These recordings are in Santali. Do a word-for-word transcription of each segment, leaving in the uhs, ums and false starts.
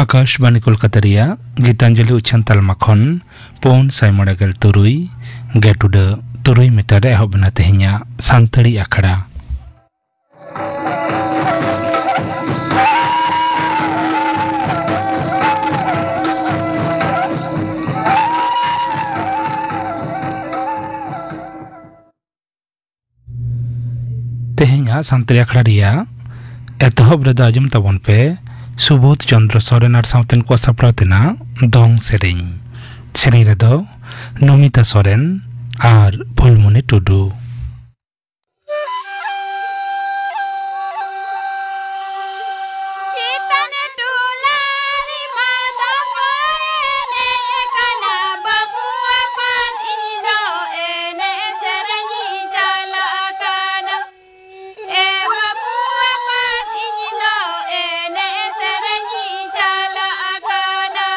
ᱟᱠᱟᱥᱵᱟᱱᱤ ᱠᱳᱞᱠᱟᱛᱟ ᱨᱮᱭᱟᱜ ᱜᱤᱛᱟᱧᱡᱚᱞᱤ ᱩᱪᱷᱟᱹᱱ ᱛᱟᱞᱢᱟ ᱠᱷᱚᱱ ᱯᱩᱱ ᱥᱟᱭ ᱢᱚᱬᱮ ᱜᱮᱞ ᱛᱩᱨᱩᱭ ᱜᱮᱴ ᱩᱰᱟᱹ ᱛᱩᱨᱩᱭ ᱢᱤᱴᱟᱨ ᱨᱮ ᱮᱦᱚᱵ ᱮᱱᱟ ᱛᱮᱦᱮᱧᱟᱜ ᱥᱟᱱᱛᱟᱲᱤ ᱟᱠᱷᱲᱟ᱾ ᱛᱮᱦᱮᱧᱟᱜ ᱥᱟᱱᱛᱟᱲᱤ ᱟᱠᱷᱲᱟ ᱨᱮᱭᱟᱜ ᱮᱛᱚᱦᱚᱵ ᱨᱮᱫᱚ ᱟᱸᱡᱚᱢ ᱛᱟᱵᱚᱱ ᱯᱮ ᱥᱩᱵᱳᱫᱷ ᱪᱚᱱᱫᱨᱚ ᱥᱚᱨᱮᱱ ᱟᱨ ᱥᱟᱶᱛᱮᱱ ᱠᱚᱣᱟᱜ ᱥᱟᱯᱲᱟᱣ ᱛᱮᱱᱟᱜ ᱫᱚᱝ ᱥᱮᱨᱮᱧ᱾ ᱥᱮᱨᱮᱧ ᱨᱮᱫᱚ ᱱᱚᱢᱤᱛᱟ ᱥᱚᱨᱮᱱ ᱟᱨ ᱯᱷᱩᱞᱢᱩᱱᱤ ᱴᱩᱰᱩ᱾ ᱪᱮᱛᱟᱱ ᱴᱚᱞᱟ ᱨᱮᱢᱟ ᱫᱚᱠᱚ ᱮᱱᱮᱡ ᱠᱟᱱᱟ, ᱵᱟᱹᱵᱩ ᱟᱯᱟᱛ ᱤᱧ ᱫᱚ ᱮᱱᱮᱡ ᱥᱮᱨᱮᱧ ᱤᱧ ᱪᱟᱞᱟᱜ ᱠᱟᱱᱟ᱾ ᱮ ᱵᱟᱹᱵᱩ ᱟᱯᱟᱛ ᱤᱧ ᱫᱚ ᱮᱱᱮᱡ ᱥᱮᱨᱮᱧ ᱤᱧ ᱪᱟᱞᱟᱜ ᱠᱟᱱᱟ᱾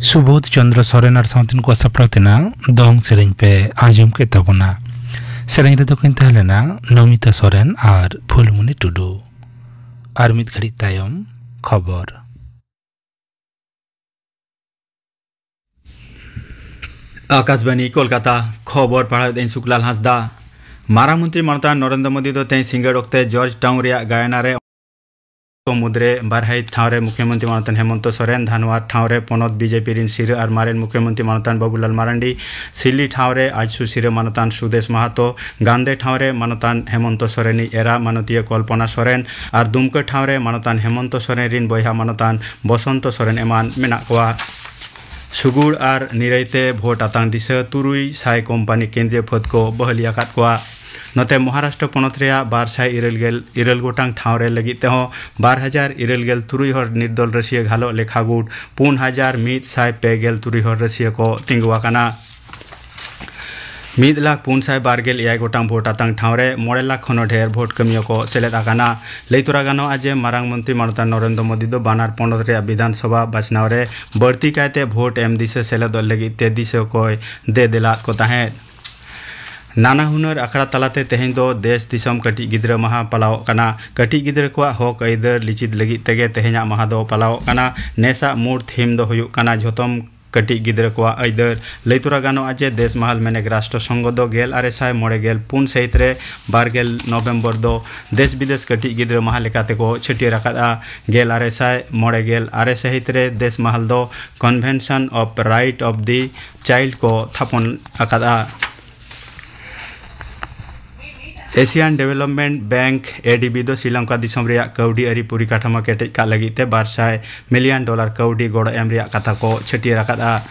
ᱥᱩᱵᱳᱫᱷ ᱪᱚᱱᱫᱨᱚ ᱥᱚᱨᱮᱱ ᱟᱨ ᱥᱟᱶᱛᱮᱱ ᱠᱚᱣᱟᱜ ᱥᱟᱯᱲᱟᱣ ᱛᱮᱱᱟᱜ ᱫᱚᱝ ᱥᱮᱨᱮᱧ ᱯᱮ ᱟᱸᱡᱚᱢ ᱠᱮᱫ ᱛᱟᱵᱚᱱᱟ᱾ ᱥᱮᱨᱮᱧ ᱨᱮᱫᱚ ᱠᱤᱱ ᱛᱟᱦᱮᱸ ᱞᱮᱱᱟ ᱱᱚᱢᱤᱛᱟ ᱥᱚᱨᱮᱱ ᱟᱨ ᱯᱷᱩᱞᱢᱩᱱᱤ ᱴᱩᱰᱩ᱾ ᱟᱨ ᱢᱤᱫ ᱜᱷᱟᱹᱲᱤᱡ ᱛᱟᱭᱚᱢ ᱠᱷᱚᱵᱚᱨ᱾ ᱟᱠᱟᱥᱵᱟᱱᱤ ᱠᱳᱞᱠᱟᱛᱟ, ᱠᱷᱚᱵᱚᱨ ᱯᱟᱲᱦᱟᱣᱮᱫᱟᱹᱧ ᱥᱩᱠᱞᱟᱞ ᱦᱟᱸᱥᱫᱟ᱾ ᱢᱟᱨᱟᱝ ᱢᱚᱱᱛᱨᱤ ᱢᱟᱱᱚᱛᱟᱱ ᱱᱚᱨᱮᱱᱫᱨᱚ ᱢᱳᱫᱤ ᱫᱚ ᱛᱮᱦᱮᱧ ᱥᱤᱸᱜᱟᱹᱲ ᱚᱠᱛᱮ ᱡᱚᱨᱡᱽ ᱴᱟᱣᱩᱱ ᱨᱮᱭᱟᱜ ᱜᱟᱭᱟᱱᱟ ᱨᱮ ᱠᱚ ᱢᱩᱫᱽᱨᱮ ᱵᱟᱨᱦᱟᱭᱤᱛ ᱴᱷᱟᱶ ᱨᱮ ᱢᱩᱠᱷᱭᱟᱹᱢᱚᱱᱛᱨᱤ ᱢᱟᱱᱚᱛᱟᱱ ᱦᱮᱢᱚᱱᱛᱚ ᱥᱚᱨᱮᱱ, ᱫᱷᱟᱱᱣᱟᱨ ᱴᱷᱟᱶ ᱨᱮ ᱯᱚᱱᱚᱛ ᱵᱤᱡᱮᱯᱤ ᱨᱤᱱ ᱥᱤᱨᱟᱹ ᱟᱨ ᱢᱟᱨᱮᱱ ᱢᱩᱠᱷᱭᱟᱹᱢᱚᱱᱛᱨᱤ ᱢᱟᱱᱚᱛᱟᱱ ᱵᱟᱵᱩᱞᱟᱞ ᱢᱟᱨᱟᱱᱰᱤ, ᱥᱤᱞᱤ ᱴᱷᱟᱶ ᱨᱮ ᱟᱡᱽᱥᱩ ᱥᱤᱨᱟᱹ ᱢᱟᱱᱚᱛᱟᱱ ᱥᱩᱫᱮᱥ ᱢᱟᱦᱟᱛᱚ, ᱜᱟᱱᱫᱮ ᱴᱷᱟᱶ ᱨᱮ ᱢᱟᱱᱚᱛᱟᱱ ᱦᱮᱢᱚᱱᱛᱚ ᱥᱚᱨᱮᱱᱤᱡ ᱮᱨᱟ ᱢᱟᱱᱚᱛᱤᱭᱟᱹ ᱠᱚᱞᱯᱚᱱᱟ ᱥᱚᱨᱮᱱ ᱟᱨ ᱫᱩᱢᱠᱟᱹ ᱴᱷᱟᱶ ᱨᱮ ᱢᱟᱱᱚᱛᱟᱱ ᱦᱮᱢᱚᱱᱛᱚ ᱥᱚᱨᱮᱱ ᱨᱤᱱ ᱵᱚᱭᱦᱟ ᱢᱟᱱᱚᱛᱟᱱ ᱵᱚᱥᱚᱱᱛᱚ ᱥᱚᱨᱮᱱ ᱮᱢᱟᱱ ᱢᱮᱱᱟᱜ ᱠᱚᱣᱟ᱾ ᱥᱩᱜᱩᱲ ᱟᱨ ᱱᱤᱨᱟᱹᱭ ᱛᱮ ᱵᱷᱳᱴ ᱟᱛᱟᱝ ᱫᱤᱥᱟᱹ ᱛᱩᱨᱩᱭ ᱥᱟᱭ ᱠᱳᱢᱯᱟᱱᱤ ᱠᱮᱱᱫᱨᱤᱭᱚ ᱯᱷᱟᱹᱫᱽ ᱠᱚ ᱵᱟᱹᱦᱟᱹᱞᱤ ᱟᱠᱟᱫ ᱠᱚᱣᱟ᱾ ᱱᱚᱛᱮ ᱢᱚᱦᱟᱨᱟᱥᱴᱨᱚ ᱯᱚᱱᱚᱛ ᱨᱮᱭᱟᱜ ᱵᱟᱨ ᱥᱟᱭ ᱤᱨᱟᱹᱞ ᱜᱮᱞ ᱤᱨᱟᱹᱞ ᱜᱚᱴᱟᱝ ᱴᱷᱟᱶ ᱨᱮ ᱞᱟᱹᱜᱤᱫ ᱛᱮᱦᱚᱸ ᱵᱟᱨ ᱦᱟᱡᱟᱨ ᱤᱨᱟᱹᱞ ᱜᱮᱞ ᱛᱩᱨᱩᱭ ᱦᱚᱲ ᱱᱤᱨᱫᱚᱞ ᱨᱟᱹᱥᱤᱭᱟᱹ ᱜᱷᱟᱞᱚᱜ ᱞᱮᱠᱷᱟ ᱜᱩᱴ ᱯᱩᱱ ᱦᱟᱡᱟᱨ ᱢᱤᱫ ᱥᱟᱭ ᱯᱮ ᱜᱮᱞ ᱛᱩᱨᱩᱭ ᱦᱚᱲ ᱨᱟᱹᱥᱤᱭᱟᱹ ᱠᱚ ᱛᱤᱸᱜᱩ ᱟᱠᱟᱱᱟ᱾ ᱢᱤᱫ ᱞᱟᱠᱷ ᱯᱩᱱ ᱥᱟᱭ ᱵᱟᱨ ᱜᱮᱞ ᱮᱭᱟᱭ ᱜᱚᱴᱟᱝ ᱵᱷᱳᱴ ᱟᱛᱟᱝ ᱴᱷᱟᱶ ᱨᱮ ᱢᱚᱬᱮ ᱞᱟᱠᱷ ᱠᱷᱚᱱ ᱦᱚᱸ ᱰᱷᱮᱨ ᱵᱷᱳᱴ ᱠᱟᱹᱢᱤᱭᱟᱹ ᱠᱚ ᱥᱮᱞᱮᱫ ᱟᱠᱟᱱᱟ᱾ ᱞᱟᱹᱭ ᱛᱚᱨᱟ ᱜᱟᱱᱚᱜᱼᱟ ᱡᱮ ᱢᱟᱨᱟᱝ ᱢᱚᱱᱛᱨᱤ ᱢᱟᱱᱚᱛᱟᱱ ᱱᱚᱨᱮᱱᱫᱨᱚ ᱢᱳᱫᱤ ᱫᱚ ᱵᱟᱱᱟᱨ ᱯᱚᱱᱚᱛ ᱨᱮᱭᱟᱜ ᱵᱤᱫᱷᱟᱱ ᱥᱚᱵᱷᱟ ᱵᱟᱪᱷᱱᱟᱣ ᱨᱮ ᱵᱟᱹᱲᱛᱤ ᱠᱟᱭᱛᱮ ᱵᱷᱳᱴ ᱮᱢ ᱫᱤᱥᱟᱹ ᱥᱮᱞᱮᱫᱚᱜ ᱞᱟᱹᱜᱤᱫ ᱛᱮ ᱫᱤᱥᱟᱹ ᱠᱚᱭ ᱫᱮ ᱫᱮᱞᱟᱫ ᱠᱚ ᱛᱟᱦᱮᱸᱫ᱾ ᱱᱟᱱᱟ ᱦᱩᱱᱟᱹᱨ ᱟᱠᱷᱲᱟ ᱛᱟᱞᱟᱛᱮ ᱛᱮᱦᱮᱧ ᱫᱚ ᱫᱮᱥ ᱫᱤᱥᱚᱢ ᱠᱟᱹᱴᱤᱡ ᱜᱤᱫᱽᱨᱟᱹ ᱢᱟᱦᱟ ᱯᱟᱞᱟᱣᱚᱜ ᱠᱟᱱᱟ᱾ ᱠᱟᱹᱴᱤᱡ ᱜᱤᱫᱽᱨᱟᱹ ᱠᱚᱣᱟᱜ ᱦᱚᱠ ᱟᱹᱭᱫᱟᱹᱨ ᱞᱤᱪᱤᱛ ᱞᱟᱹᱜᱤᱫ ᱛᱮᱜᱮ ᱛᱮᱦᱮᱧᱟᱜ ᱢᱟᱦᱟ ᱫᱚ ᱯᱟᱞᱟᱣᱚᱜ ᱠᱟᱱᱟ᱾ ᱱᱮᱥᱟᱜ ᱢᱩᱲ ᱛᱷᱤᱢ ᱫᱚ ᱦᱩᱭᱩᱜ ᱠᱟᱱᱟ ᱡᱷᱚᱛᱚᱢ ᱠᱟᱹᱴᱤᱡ ᱜᱤᱫᱽᱨᱟᱹ ᱠᱚᱣᱟᱜ ᱟᱹᱭᱫᱟᱹᱨ᱾ ᱞᱟᱹᱭ ᱛᱚᱨᱟ ᱜᱟᱱᱚᱜᱼᱟ ᱡᱮ ᱫᱮᱥ ᱢᱟᱦᱟᱞ ᱢᱮᱱᱮᱠ ᱨᱟᱥᱴᱨᱚ ᱥᱚᱝᱜᱷᱚ ᱫᱚ ᱜᱮᱞ ᱟᱨᱮ ᱥᱟᱭ ᱢᱚᱬᱮ ᱜᱮᱞ ᱯᱩᱱ ᱥᱟᱹᱦᱤᱛ ᱨᱮ ᱵᱟᱨ ᱜᱮᱞ ᱱᱚᱵᱷᱮᱢᱵᱚᱨ ᱫᱚ ᱫᱮᱥ ᱵᱤᱫᱮᱥ ᱠᱟᱹᱴᱤᱡ ᱜᱤᱫᱽᱨᱟᱹ ᱢᱟᱦᱟ ᱞᱮᱠᱟᱛᱮ ᱠᱚ ᱪᱷᱟᱹᱴᱭᱟᱹᱨ ᱟᱠᱟᱫᱼᱟ᱾ ᱜᱮᱞ ᱟᱨᱮ ᱥᱟᱭ ᱢᱚᱬᱮ ᱜᱮᱞ ᱟᱨᱮ ᱥᱟᱹᱦᱤᱛ ᱨᱮ ᱫᱮᱥ ᱢᱟᱦᱟᱞ ᱫᱚ Convention of Right of the Child ᱠᱚ ᱛᱷᱟᱯᱚᱱ ᱟᱠᱟᱫᱼᱟ᱾ Asian Development Bank, ADB, ᱫᱚ ᱥᱨᱤᱞᱚᱝᱠᱟ ᱫᱤᱥᱚᱢ ᱨᱮᱭᱟᱜ ᱠᱟᱹᱣᱰᱤ ᱟᱹᱨᱤ ᱯᱚᱨᱤᱠᱟᱴᱷᱟᱢᱳ ᱠᱮᱴᱮᱡ ᱠᱟᱜ ᱞᱟᱹᱜᱤᱫ ᱛᱮ ᱵᱟᱨ ᱥᱟᱭ ᱢᱤᱞᱤᱭᱚᱱ ᱰᱚᱞᱟᱨ ᱠᱟᱹᱣᱰᱤ ᱜᱚᱲᱚ ᱮᱢ ᱨᱮᱭᱟᱜ ᱠᱟᱛᱷᱟ ᱠᱚ ᱪᱷᱟᱹᱴᱭᱟᱹᱨ ᱟᱠᱟᱫᱼᱟ᱾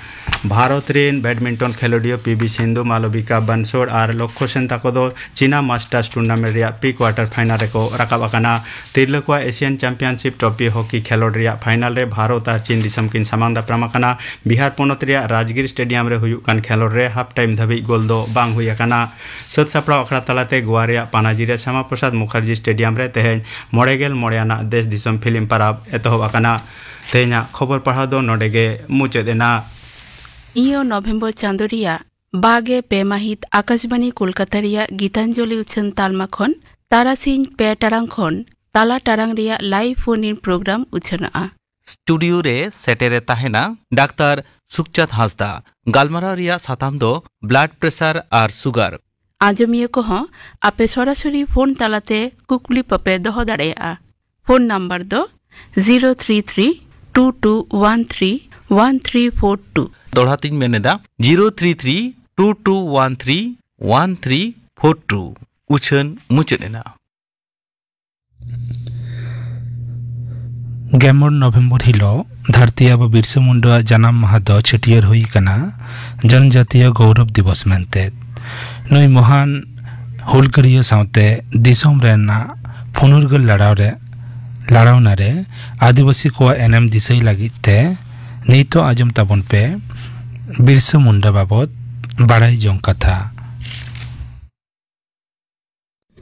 ᱵᱷᱟᱨᱚᱛ ᱨᱮᱱ badminton ᱠᱷᱮᱞᱳᱰᱤᱭᱟᱹ ᱯᱤ ᱵᱤ ᱥᱤᱱᱫᱷᱩ, ᱢᱟᱞᱚᱵᱤᱠᱟ ᱵᱟᱱᱥᱳᱲ ᱟᱨ ᱞᱚᱠᱠᱷᱚ ᱥᱮᱱ ᱛᱟᱠᱚ ᱫᱚ ᱪᱤᱱᱟ Masters tournament ᱨᱮᱭᱟᱜ pre quarter final ᱨᱮᱠᱚ ᱨᱟᱠᱟᱵ ᱟᱠᱟᱱᱟ᱾ ᱛᱤᱨᱞᱟᱹ ᱠᱚᱣᱟᱜ Asian Championship Trophy ᱦᱚᱠᱤ ᱠᱷᱮᱞᱳᱰ ᱨᱮᱭᱟᱜ final ᱨᱮ ᱵᱷᱟᱨᱚᱛ ᱟᱨ ᱪᱤᱱ ᱫᱤᱥᱚᱢ ᱠᱤᱱ ᱥᱟᱢᱟᱝ ᱫᱟᱯᱨᱟᱢ ᱟᱠᱟᱱᱟ᱾ ᱵᱤᱦᱟᱨ ᱯᱚᱱᱚᱛ ᱨᱮᱭᱟᱜ ᱨᱟᱡᱽᱜᱤᱨ stadium ᱨᱮ ᱦᱩᱭᱩᱜ ᱠᱟᱱ ᱠᱷᱮᱞᱳᱰ ᱨᱮ half time ᱫᱷᱟᱹᱵᱤᱡ ᱜᱳᱞ ᱫᱚ ᱵᱟᱝ ᱦᱩᱭ ᱟᱠᱟᱱᱟ᱾ ᱥᱟᱹᱛ ᱥᱟᱯᱲᱟᱣ ᱟᱠᱷᱲᱟ ᱛᱟᱞᱟᱛᱮ ᱜᱳᱣᱟ ᱨᱮᱭᱟᱜ ᱯᱟᱱᱟᱡᱤ ᱨᱮ ᱥᱭᱟᱢᱟ ᱯᱨᱚᱥᱟᱫᱽ ᱢᱩᱠᱷᱟᱨᱡᱤ stadium ᱨᱮ ᱛᱮᱦᱮᱧ ᱢᱚᱬᱮ ᱜᱮᱞ ᱢᱚᱬᱮ ᱟᱱᱟᱜ ᱫᱮᱥ ᱫᱤᱥᱚᱢ ᱯᱷᱤᱞᱢ ᱯᱟᱨᱟᱵᱽ ᱮᱛᱚᱦᱚᱵ ᱟᱠᱟᱱᱟ᱾ ᱛᱮᱦᱮᱧᱟᱜ ᱠᱷᱚᱵᱚᱨ ᱯᱟᱲᱦᱟᱣ ᱫᱚ ᱱᱚᱰᱮ ᱜᱮ ᱢᱩᱪᱟᱹᱫ ᱮᱱᱟ᱾ ᱤᱭᱟᱹ ᱱᱚᱵᱷᱮᱢᱵᱚᱨ ᱪᱟᱸᱫᱚ ᱨᱮᱭᱟᱜ ᱵᱟᱜᱮ ᱯᱮ ᱢᱟᱹᱦᱤᱛ ᱟᱠᱟᱥᱵᱟᱱᱤ ᱠᱳᱞᱠᱟᱛᱟ ᱨᱮᱭᱟᱜ ᱜᱤᱛᱟᱧᱡᱚᱞᱤ ᱩᱪᱷᱟᱹᱱ ᱛᱟᱞᱢᱟ ᱠᱷᱚᱱ ᱛᱟᱨᱟᱥᱤᱧ ᱯᱮ ᱴᱟᱲᱟᱝ ᱠᱷᱚᱱ ᱛᱟᱞᱟ ᱴᱟᱲᱟᱝ ᱨᱮᱭᱟᱜ live phone in program ᱩᱪᱷᱟᱹᱱᱚᱜᱼᱟ᱾ ᱥᱴᱩᱰᱤᱭᱳ ᱨᱮ ᱥᱮᱴᱮᱨᱮ ᱛᱟᱦᱮᱱᱟ ᱰᱟᱠᱛᱟᱨ ᱥᱩᱠᱪᱟᱸᱫᱽ ᱦᱟᱸᱥᱫᱟ᱾ ᱜᱟᱞᱢᱟᱨᱟᱣ ᱨᱮᱭᱟᱜ ᱥᱟᱛᱟᱢ ᱫᱚ blood pressure ᱟᱨ sugar᱾ ᱟᱸᱡᱚᱢᱤᱭᱟᱹ ᱠᱚᱦᱚᱸ ᱟᱯᱮ ᱥᱚᱨᱟᱥᱚᱨᱤ ᱯᱷᱳᱱ ᱛᱟᱞᱟᱛᱮ ᱠᱩᱠᱞᱤ ᱯᱮᱯᱮ ᱫᱚᱦᱚ ᱫᱟᱲᱮᱭᱟᱜᱼᱟ᱾ ᱯᱷᱳᱱ ᱱᱟᱢᱵᱟᱨ ᱫᱚ zero three three two two one three one three four two. ᱫᱚᱦᱲᱟ ᱛᱤᱧ ᱢᱮᱱ ᱮᱫᱟ, zero three three two two one three one three four two. ᱩᱪᱷᱟᱹᱱ ᱢᱩᱪᱟᱹᱫ ᱮᱱᱟ᱾ ᱜᱮᱞ ᱢᱚᱬᱮ ᱱᱚᱵᱷᱮᱢᱵᱚᱨ ᱦᱤᱞᱳᱜ ᱫᱷᱟᱹᱨᱛᱤ ᱟᱵᱚ ᱵᱤᱨᱥᱟ ᱢᱩᱱᱰᱟᱣᱟᱜ ᱡᱟᱱᱟᱢ ᱢᱟᱦᱟ ᱫᱚ ᱪᱷᱟᱹᱴᱭᱟᱹᱨ ᱦᱩᱭ ᱟᱠᱟᱱᱟ ᱡᱚᱱᱡᱟᱛᱤᱭᱚ ᱜᱚᱣᱨᱚᱵ ᱫᱤᱵᱚᱥ ᱢᱮᱱᱛᱮ᱾ ᱱᱩᱭ ᱢᱚᱦᱟᱱ ᱦᱩᱞᱜᱟᱹᱨᱤᱭᱟᱹ ᱥᱟᱶᱛᱮ ᱫᱤᱥᱚᱢ ᱨᱮᱱᱟᱜ ᱯᱷᱩᱱᱩᱨᱜᱟᱹᱞ ᱞᱟᱲᱟᱣ ᱨᱮ, ᱞᱟᱲᱟᱣᱱᱟ ᱨᱮ ᱟᱹᱫᱤᱵᱟᱹᱥᱤ ᱠᱚᱣᱟᱜ ᱮᱱᱮᱢ ᱫᱤᱥᱟᱹᱭ ᱞᱟᱹᱜᱤᱫ ᱛᱮ ᱱᱤᱛᱚᱜ ᱟᱸᱡᱚᱢ ᱛᱟᱵᱚᱱ ᱯᱮ ᱵᱤᱨᱥᱟ ᱢᱩᱱᱰᱟ ᱵᱟᱵᱚᱛ ᱵᱟᱲᱟᱭ ᱡᱚᱝ ᱠᱟᱛᱷᱟ᱾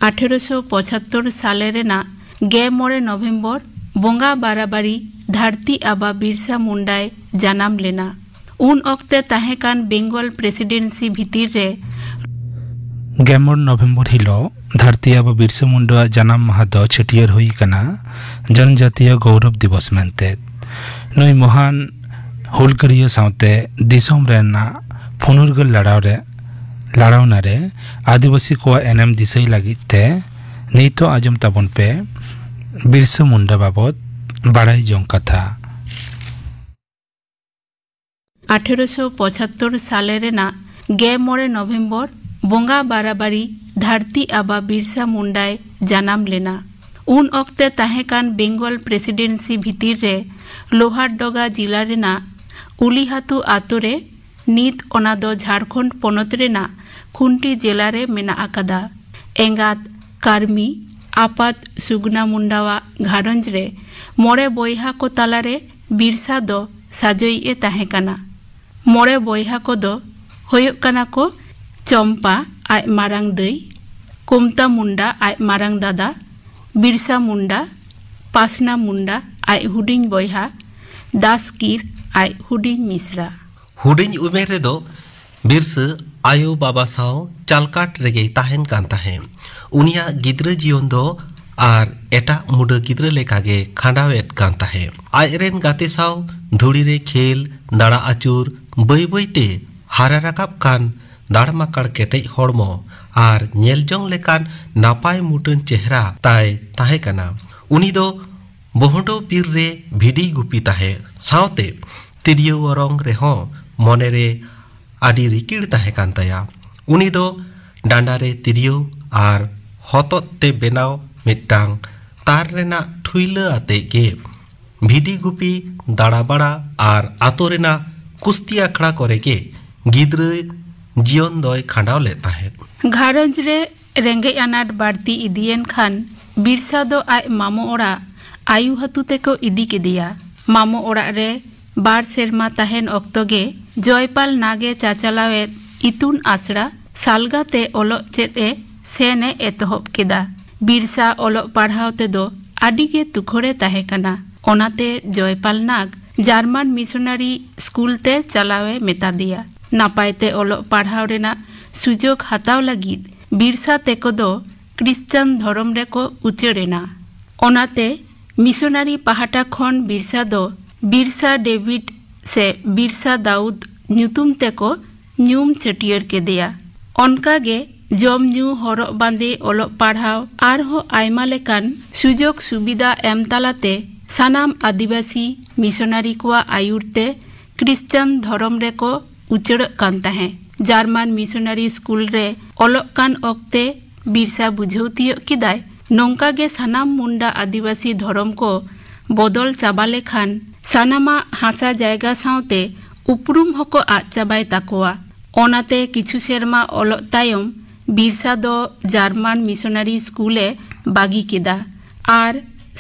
ᱟᱴᱷᱮᱨᱚᱥᱚ ᱯᱚᱸᱪᱟᱛᱛᱳᱨ ᱥᱟᱞᱮ ᱨᱮᱱᱟᱜ ᱜᱮᱞ ᱢᱚᱬᱮ ᱱᱚᱵᱷᱮᱢᱵᱚᱨ ᱵᱚᱸᱜᱟ ᱵᱟᱨᱟᱵᱟᱨᱤ ᱫᱷᱟᱹᱨᱛᱤ ᱟᱵᱟ ᱵᱤᱨᱥᱟ ᱢᱩᱱᱰᱟᱭ ᱡᱟᱱᱟᱢ ᱞᱮᱱᱟ᱾ ᱩᱱ ᱚᱠᱛᱮ ᱛᱟᱦᱮᱸ ᱠᱟᱱ ᱵᱮᱝᱜᱚᱞ ᱯᱨᱮᱥᱤᱰᱮᱱᱥᱤ ᱵᱷᱤᱛᱤᱨ ᱨᱮ ᱜᱮᱞ ᱢᱚᱬᱮ ᱱᱚᱵᱷᱮᱢᱵᱚᱨ ᱦᱤᱞᱳᱜ ᱫᱷᱟᱹᱨᱛᱤ ᱟᱵᱟ ᱵᱤᱨᱥᱟ ᱢᱩᱱᱰᱟᱣᱟᱜ ᱡᱟᱱᱟᱢ ᱢᱟᱦᱟ ᱫᱚ ᱪᱷᱟᱹᱴᱭᱟᱹᱨ ᱦᱩᱭ ᱟᱠᱟᱱᱟ ᱡᱚᱱᱡᱟᱛᱤᱭᱚ ᱜᱚᱣᱨᱚᱵ ᱫᱤᱵᱚᱥ ᱢᱮᱱᱛᱮ᱾ ᱱᱩᱭ ᱢᱚᱦᱟᱱ ᱦᱩᱞᱜᱟᱹᱨᱤᱭᱟᱹ ᱥᱟᱶᱛᱮ ᱫᱤᱥᱚᱢ ᱨᱮᱱᱟᱜ ᱯᱷᱩᱱᱩᱨᱜᱟᱹᱞ ᱞᱟᱲᱟᱣ ᱨᱮ, ᱞᱟᱲᱟᱣᱱᱟ ᱨᱮ ᱟᱹᱫᱤᱵᱟᱹᱥᱤ ᱠᱚᱣᱟᱜ ᱮᱱᱮᱢ ᱫᱤᱥᱟᱹᱭ ᱞᱟᱹᱜᱤᱫ ᱛᱮ ᱱᱤᱛᱚᱜ ᱟᱸᱡᱚᱢ ᱛᱟᱵᱚᱱ ᱯᱮ ᱵᱤᱨᱥᱟ ᱢᱩᱱᱰᱟ ᱵᱟᱵᱚᱛ ᱵᱟᱲᱟᱭ ᱡᱚᱝ ᱠᱟᱛᱷᱟ᱾ ᱟᱴᱷᱮᱨᱚᱥᱚ ᱯᱚᱸᱪᱟᱛᱛᱳᱨ ᱥᱟᱞᱮ ᱨᱮᱱᱟᱜ ᱜᱮᱞ ᱢᱚᱬᱮ ᱱᱚᱵᱷᱮᱢᱵᱚᱨ ᱵᱚᱸᱜᱟ ᱵᱟᱨᱟᱵᱟᱨᱤ ᱫᱷᱟᱹᱨᱛᱤ ᱟᱵᱟ ᱵᱤᱨᱥᱟ ᱢᱩᱱᱰᱟᱭ ᱡᱟᱱᱟᱢ ᱞᱮᱱᱟ᱾ ᱩᱱ ᱚᱠᱛᱮ ᱛᱟᱦᱮᱸ ᱠᱟᱱ ᱵᱮᱝᱜᱚᱞ ᱯᱨᱮᱥᱤᱰᱮᱱᱥᱤ ᱵᱷᱤᱛᱤᱨ ᱨᱮ ᱞᱳᱦᱟᱨᱰᱚᱜᱟ ᱡᱤᱞᱟ ᱨᱮᱱᱟᱜ ᱩᱞᱤᱦᱟᱛᱩ ᱟᱛᱳ ᱨᱮ, ᱱᱤᱛ ᱚᱱᱟ ᱫᱚ ᱡᱷᱟᱲᱠᱷᱚᱸᱰ ᱯᱚᱱᱚᱛ ᱨᱮᱱᱟᱜ ᱠᱷᱩᱱᱴᱤ ᱡᱮᱞᱟ ᱨᱮ ᱢᱮᱱᱟᱜ ᱟᱠᱟᱫᱟ᱾ ᱮᱸᱜᱟᱛ ᱠᱟᱨᱢᱤ ᱟᱯᱟᱛ ᱥᱩᱜᱱᱟ ᱢᱩᱱᱰᱟᱣᱟᱜ ᱜᱷᱟᱨᱚᱸᱡᱽ ᱨᱮ ᱢᱚᱬᱮ ᱵᱚᱭᱦᱟ ᱠᱚ ᱛᱟᱞᱟᱨᱮ ᱵᱤᱨᱥᱟ ᱫᱚ ᱥᱟᱡᱚᱭᱤᱡ ᱮ ᱛᱟᱦᱮᱸ ᱠᱟᱱᱟ᱾ ᱢᱚᱬᱮ ᱵᱚᱭᱦᱟ ᱠᱚᱫᱚ ᱦᱩᱭᱩᱜ ᱠᱟᱱᱟ ᱠᱚ ᱪᱚᱢᱯᱟ ᱟᱡ ᱢᱟᱨᱟᱝ ᱫᱟᱹᱭ, ᱠᱚᱢᱛᱟ ᱢᱩᱱᱰᱟ ᱟᱡ ᱢᱟᱨᱟᱝ ᱫᱟᱫᱟ, ᱵᱤᱨᱥᱟ ᱢᱩᱱᱰᱟ, ᱯᱟᱥᱱᱟ ᱢᱩᱱᱰᱟ ᱟᱡ ᱦᱩᱰᱤᱧ ᱵᱚᱭᱦᱟ, ᱫᱟᱥᱠᱤᱨ ᱟᱡ ᱦᱩᱰᱤᱧ ᱢᱤᱥᱨᱟ᱾ ᱦᱩᱰᱤᱧ ᱩᱢᱮᱨ ᱨᱮᱫᱚ ᱵᱤᱨᱥᱟᱹ ᱟᱭᱳ ᱵᱟᱵᱟ ᱥᱟᱶ ᱪᱟᱞᱠᱟᱴ ᱨᱮᱜᱮᱭ ᱛᱟᱦᱮᱱ ᱠᱟᱱ ᱛᱟᱦᱮᱸᱫ᱾ ᱩᱱᱤᱭᱟᱜ ᱜᱤᱫᱽᱨᱟᱹ ᱡᱤᱭᱚᱱ ᱫᱚ ᱟᱨ ᱮᱴᱟᱜ ᱢᱩᱰᱟᱹ ᱜᱤᱫᱽᱨᱟᱹ ᱞᱮᱠᱟᱜᱮ ᱠᱷᱟᱸᱰᱟᱣᱮᱫ ᱠᱟᱱ ᱛᱟᱦᱮᱸᱫ᱾ ᱟᱡᱨᱮᱱ ᱜᱟᱛᱮ ᱥᱟᱶ ᱫᱷᱩᱲᱤ ᱨᱮ ᱠᱷᱮᱞ, ᱫᱟᱬᱟ ᱟᱹᱪᱩᱨ, ᱵᱟᱹᱭ ᱵᱟᱹᱭᱛᱮ ᱦᱟᱨᱟ ᱨᱟᱠᱟᱵ ᱠᱟᱱ ᱫᱟᱲᱢᱟᱠᱟᱲ ᱠᱮᱴᱮᱡ ᱦᱚᱲᱢᱚ ᱟᱨ ᱧᱮᱞᱡᱚᱝ ᱞᱮᱠᱟᱱ ᱱᱟᱯᱟᱭ ᱢᱩᱴᱟᱹᱱ ᱪᱮᱦᱨᱟ ᱛᱟᱭ ᱛᱟᱦᱮᱸ ᱠᱟᱱᱟ᱾ ᱩᱱᱤ ᱫᱚ ᱵᱚᱦᱚᱰᱚ ᱵᱤᱨ ᱨᱮ ᱵᱷᱤᱰᱤ ᱜᱩᱯᱤ ᱛᱟᱦᱮᱸ ᱥᱟᱶᱛᱮ ᱛᱤᱨᱭᱳ ᱚᱨᱚᱝ ᱨᱮᱦᱚᱸ ᱢᱚᱱᱮᱨᱮ ᱟᱹᱰᱤ ᱨᱤᱠᱤᱲ ᱛᱟᱦᱮᱸ ᱠᱟᱱ ᱛᱟᱭᱟ᱾ ᱩᱱᱤ ᱫᱚ ᱰᱟᱸᱰᱟ ᱨᱮ ᱛᱤᱨᱭᱳ ᱟᱨ ᱦᱚᱛᱚᱫ ᱛᱮ ᱵᱮᱱᱟᱣ ᱢᱤᱫᱴᱟᱝ ᱛᱟᱨ ᱨᱮᱱᱟᱜ ᱴᱷᱩᱭᱞᱟᱹ ᱟᱛᱮ ᱜᱮ ᱵᱷᱤᱰᱤ ᱜᱩᱯᱤ, ᱫᱟᱬᱟᱵᱟᱲᱟ ᱟᱨ ᱟᱛᱳ ᱨᱮᱱᱟᱜ ᱠᱩᱥᱛᱤ ᱟᱠᱷᱲᱟ ᱠᱚᱨᱮ ᱜᱮ ᱜᱤᱫᱽᱨᱟᱹ ᱡᱤᱭᱚᱱ ᱫᱚᱭ ᱠᱷᱟᱸᱰᱟᱣ ᱞᱮᱫ ᱛᱟᱦᱮᱸᱫ᱾ ᱜᱷᱟᱨᱚᱸᱡᱽ ᱨᱮ ᱨᱮᱸᱜᱮᱡ ᱟᱱᱟᱴ ᱵᱟᱹᱲᱛᱤ ᱤᱫᱤᱭᱮᱱ ᱠᱷᱟᱱ ᱵᱤᱨᱥᱟ ᱫᱚ ᱟᱡ ᱢᱟᱢᱚ ᱚᱲᱟᱜ ᱟᱭᱩ ᱦᱟᱹᱛᱩ ᱛᱮᱠᱚ ᱤᱫᱤ ᱠᱮᱫᱮᱭᱟ᱾ ᱢᱟᱢᱚ ᱚᱲᱟᱜ ᱨᱮ ᱵᱟᱨ ᱥᱮᱨᱢᱟ ᱛᱟᱦᱮᱱ ᱚᱠᱛᱚ ᱜᱮ ᱡᱚᱭᱯᱟᱞ ᱱᱟᱜᱽ ᱮ ᱪᱟᱪᱟᱞᱟᱣᱮᱫ ᱤᱛᱩᱱ ᱟᱥᱲᱟ ᱥᱟᱞᱜᱟ ᱛᱮ ᱚᱞᱚᱜ ᱪᱮᱫ ᱮ ᱥᱮᱱ ᱮ ᱮᱛᱚᱦᱚᱵ ᱠᱮᱫᱟ᱾ ᱵᱤᱨᱥᱟ ᱚᱞᱚᱜ ᱯᱟᱲᱦᱟᱣ ᱛᱮᱫᱚ ᱟᱹᱰᱤ ᱜᱮ ᱛᱩᱠᱷᱚᱲᱮ ᱛᱟᱦᱮᱸ ᱠᱟᱱᱟ᱾ ᱚᱱᱟᱛᱮ ᱡᱚᱭᱯᱟᱞ ᱱᱟᱜᱽ ᱡᱟᱨᱢᱟᱱ ᱢᱤᱥᱚᱱᱟᱨᱤ ᱥᱠᱩᱞ ᱛᱮ ᱪᱟᱞᱟᱣ ᱮ ᱢᱮᱛᱟ ᱫᱮᱭᱟ᱾ ᱱᱟᱯᱟᱭ ᱛᱮ ᱚᱞᱚᱜ ᱯᱟᱲᱦᱟᱣ ᱨᱮᱱᱟᱜ ᱥᱩᱡᱳᱜᱽ ᱦᱟᱛᱟᱣ ᱞᱟᱹᱜᱤᱫ ᱵᱤᱨᱥᱟ ᱛᱮᱠᱚ ᱫᱚ ᱠᱨᱤᱥᱪᱟᱱ ᱫᱷᱚᱨᱚᱢ ᱨᱮᱠᱚ ᱩᱪᱟᱹᱲ ᱮᱱᱟ᱾ ᱚᱱᱟᱛᱮ ᱢᱤᱥᱚᱱᱟᱨᱤ ᱯᱟᱦᱴᱟ ᱠᱷᱚᱱ ᱵᱤᱨᱥᱟ ᱫᱚ ᱵᱤᱨᱥᱟ ᱰᱮᱵᱷᱤᱰ ᱥᱮ ᱵᱤᱨᱥᱟ ᱫᱟᱣᱩᱫ ᱧᱩᱛᱩᱢ ᱛᱮᱠᱚ ᱧᱩᱢ ᱪᱷᱟᱹᱴᱭᱟᱹᱨ ᱠᱮᱫᱮᱭᱟ᱾ ᱚᱱᱠᱟ ᱜᱮ ᱡᱚᱢ ᱧᱩ, ᱦᱚᱨᱚᱜ ᱵᱟᱸᱫᱮ, ᱚᱞᱚᱜ ᱯᱟᱲᱦᱟᱣ ᱟᱨᱦᱚᱸ ᱟᱭᱢᱟ ᱞᱮᱠᱟᱱ ᱥᱩᱡᱳᱜᱽ ᱥᱩᱵᱤᱫᱷᱟ ᱮᱢ ᱛᱟᱞᱟᱛᱮ ᱥᱟᱱᱟᱢ ᱟᱹᱫᱤᱵᱟᱹᱥᱤ ᱢᱤᱥᱚᱱᱟᱨᱤ ᱠᱚᱣᱟᱜ ᱟᱹᱭᱩᱨ ᱛᱮ ᱠᱨᱤᱥᱪᱟᱱ ᱫᱷᱚᱨᱚᱢ ᱨᱮᱠᱚ ᱩᱪᱟᱹᱲᱚᱜ ᱠᱟᱱ ᱛᱟᱦᱮᱸ᱾ ᱡᱟᱨᱢᱟᱱ ᱢᱤᱥᱚᱱᱟᱨᱤ ᱥᱠᱩᱞ ᱨᱮ ᱚᱞᱚᱜ ᱠᱟᱱ ᱚᱠᱛᱮ ᱵᱤᱨᱥᱟ ᱵᱩᱡᱷᱟᱹᱣ ᱛᱤᱭᱳᱜ ᱠᱮᱫᱟᱭ, ᱱᱚᱝᱠᱟ ᱜᱮ ᱥᱟᱱᱟᱢ ᱢᱩᱱᱰᱟ ᱟᱹᱫᱤᱵᱟᱹᱥᱤ ᱫᱷᱚᱨᱚᱢ ᱠᱚ ᱵᱚᱫᱚᱞ ᱪᱟᱵᱟ ᱞᱮᱠᱷᱟᱱ ᱥᱟᱱᱟᱢᱟᱜ ᱦᱟᱥᱟ ᱡᱟᱭᱜᱟ ᱥᱟᱶᱛᱮ ᱩᱯᱨᱩᱢ ᱦᱚᱸᱠᱚ ᱟᱫ ᱪᱟᱵᱟᱭ ᱛᱟᱠᱚᱣᱟ᱾ ᱚᱱᱟᱛᱮ ᱠᱤᱪᱷᱩ ᱥᱮᱨᱢᱟ ᱚᱞᱚᱜ ᱛᱟᱭᱚᱢ ᱵᱤᱨᱥᱟ ᱫᱚ ᱡᱟᱨᱢᱟᱱ ᱢᱤᱥᱚᱱᱟᱨᱤ ᱥᱠᱩᱞ ᱮ ᱵᱟᱹᱜᱤ ᱠᱮᱫᱟ ᱟᱨ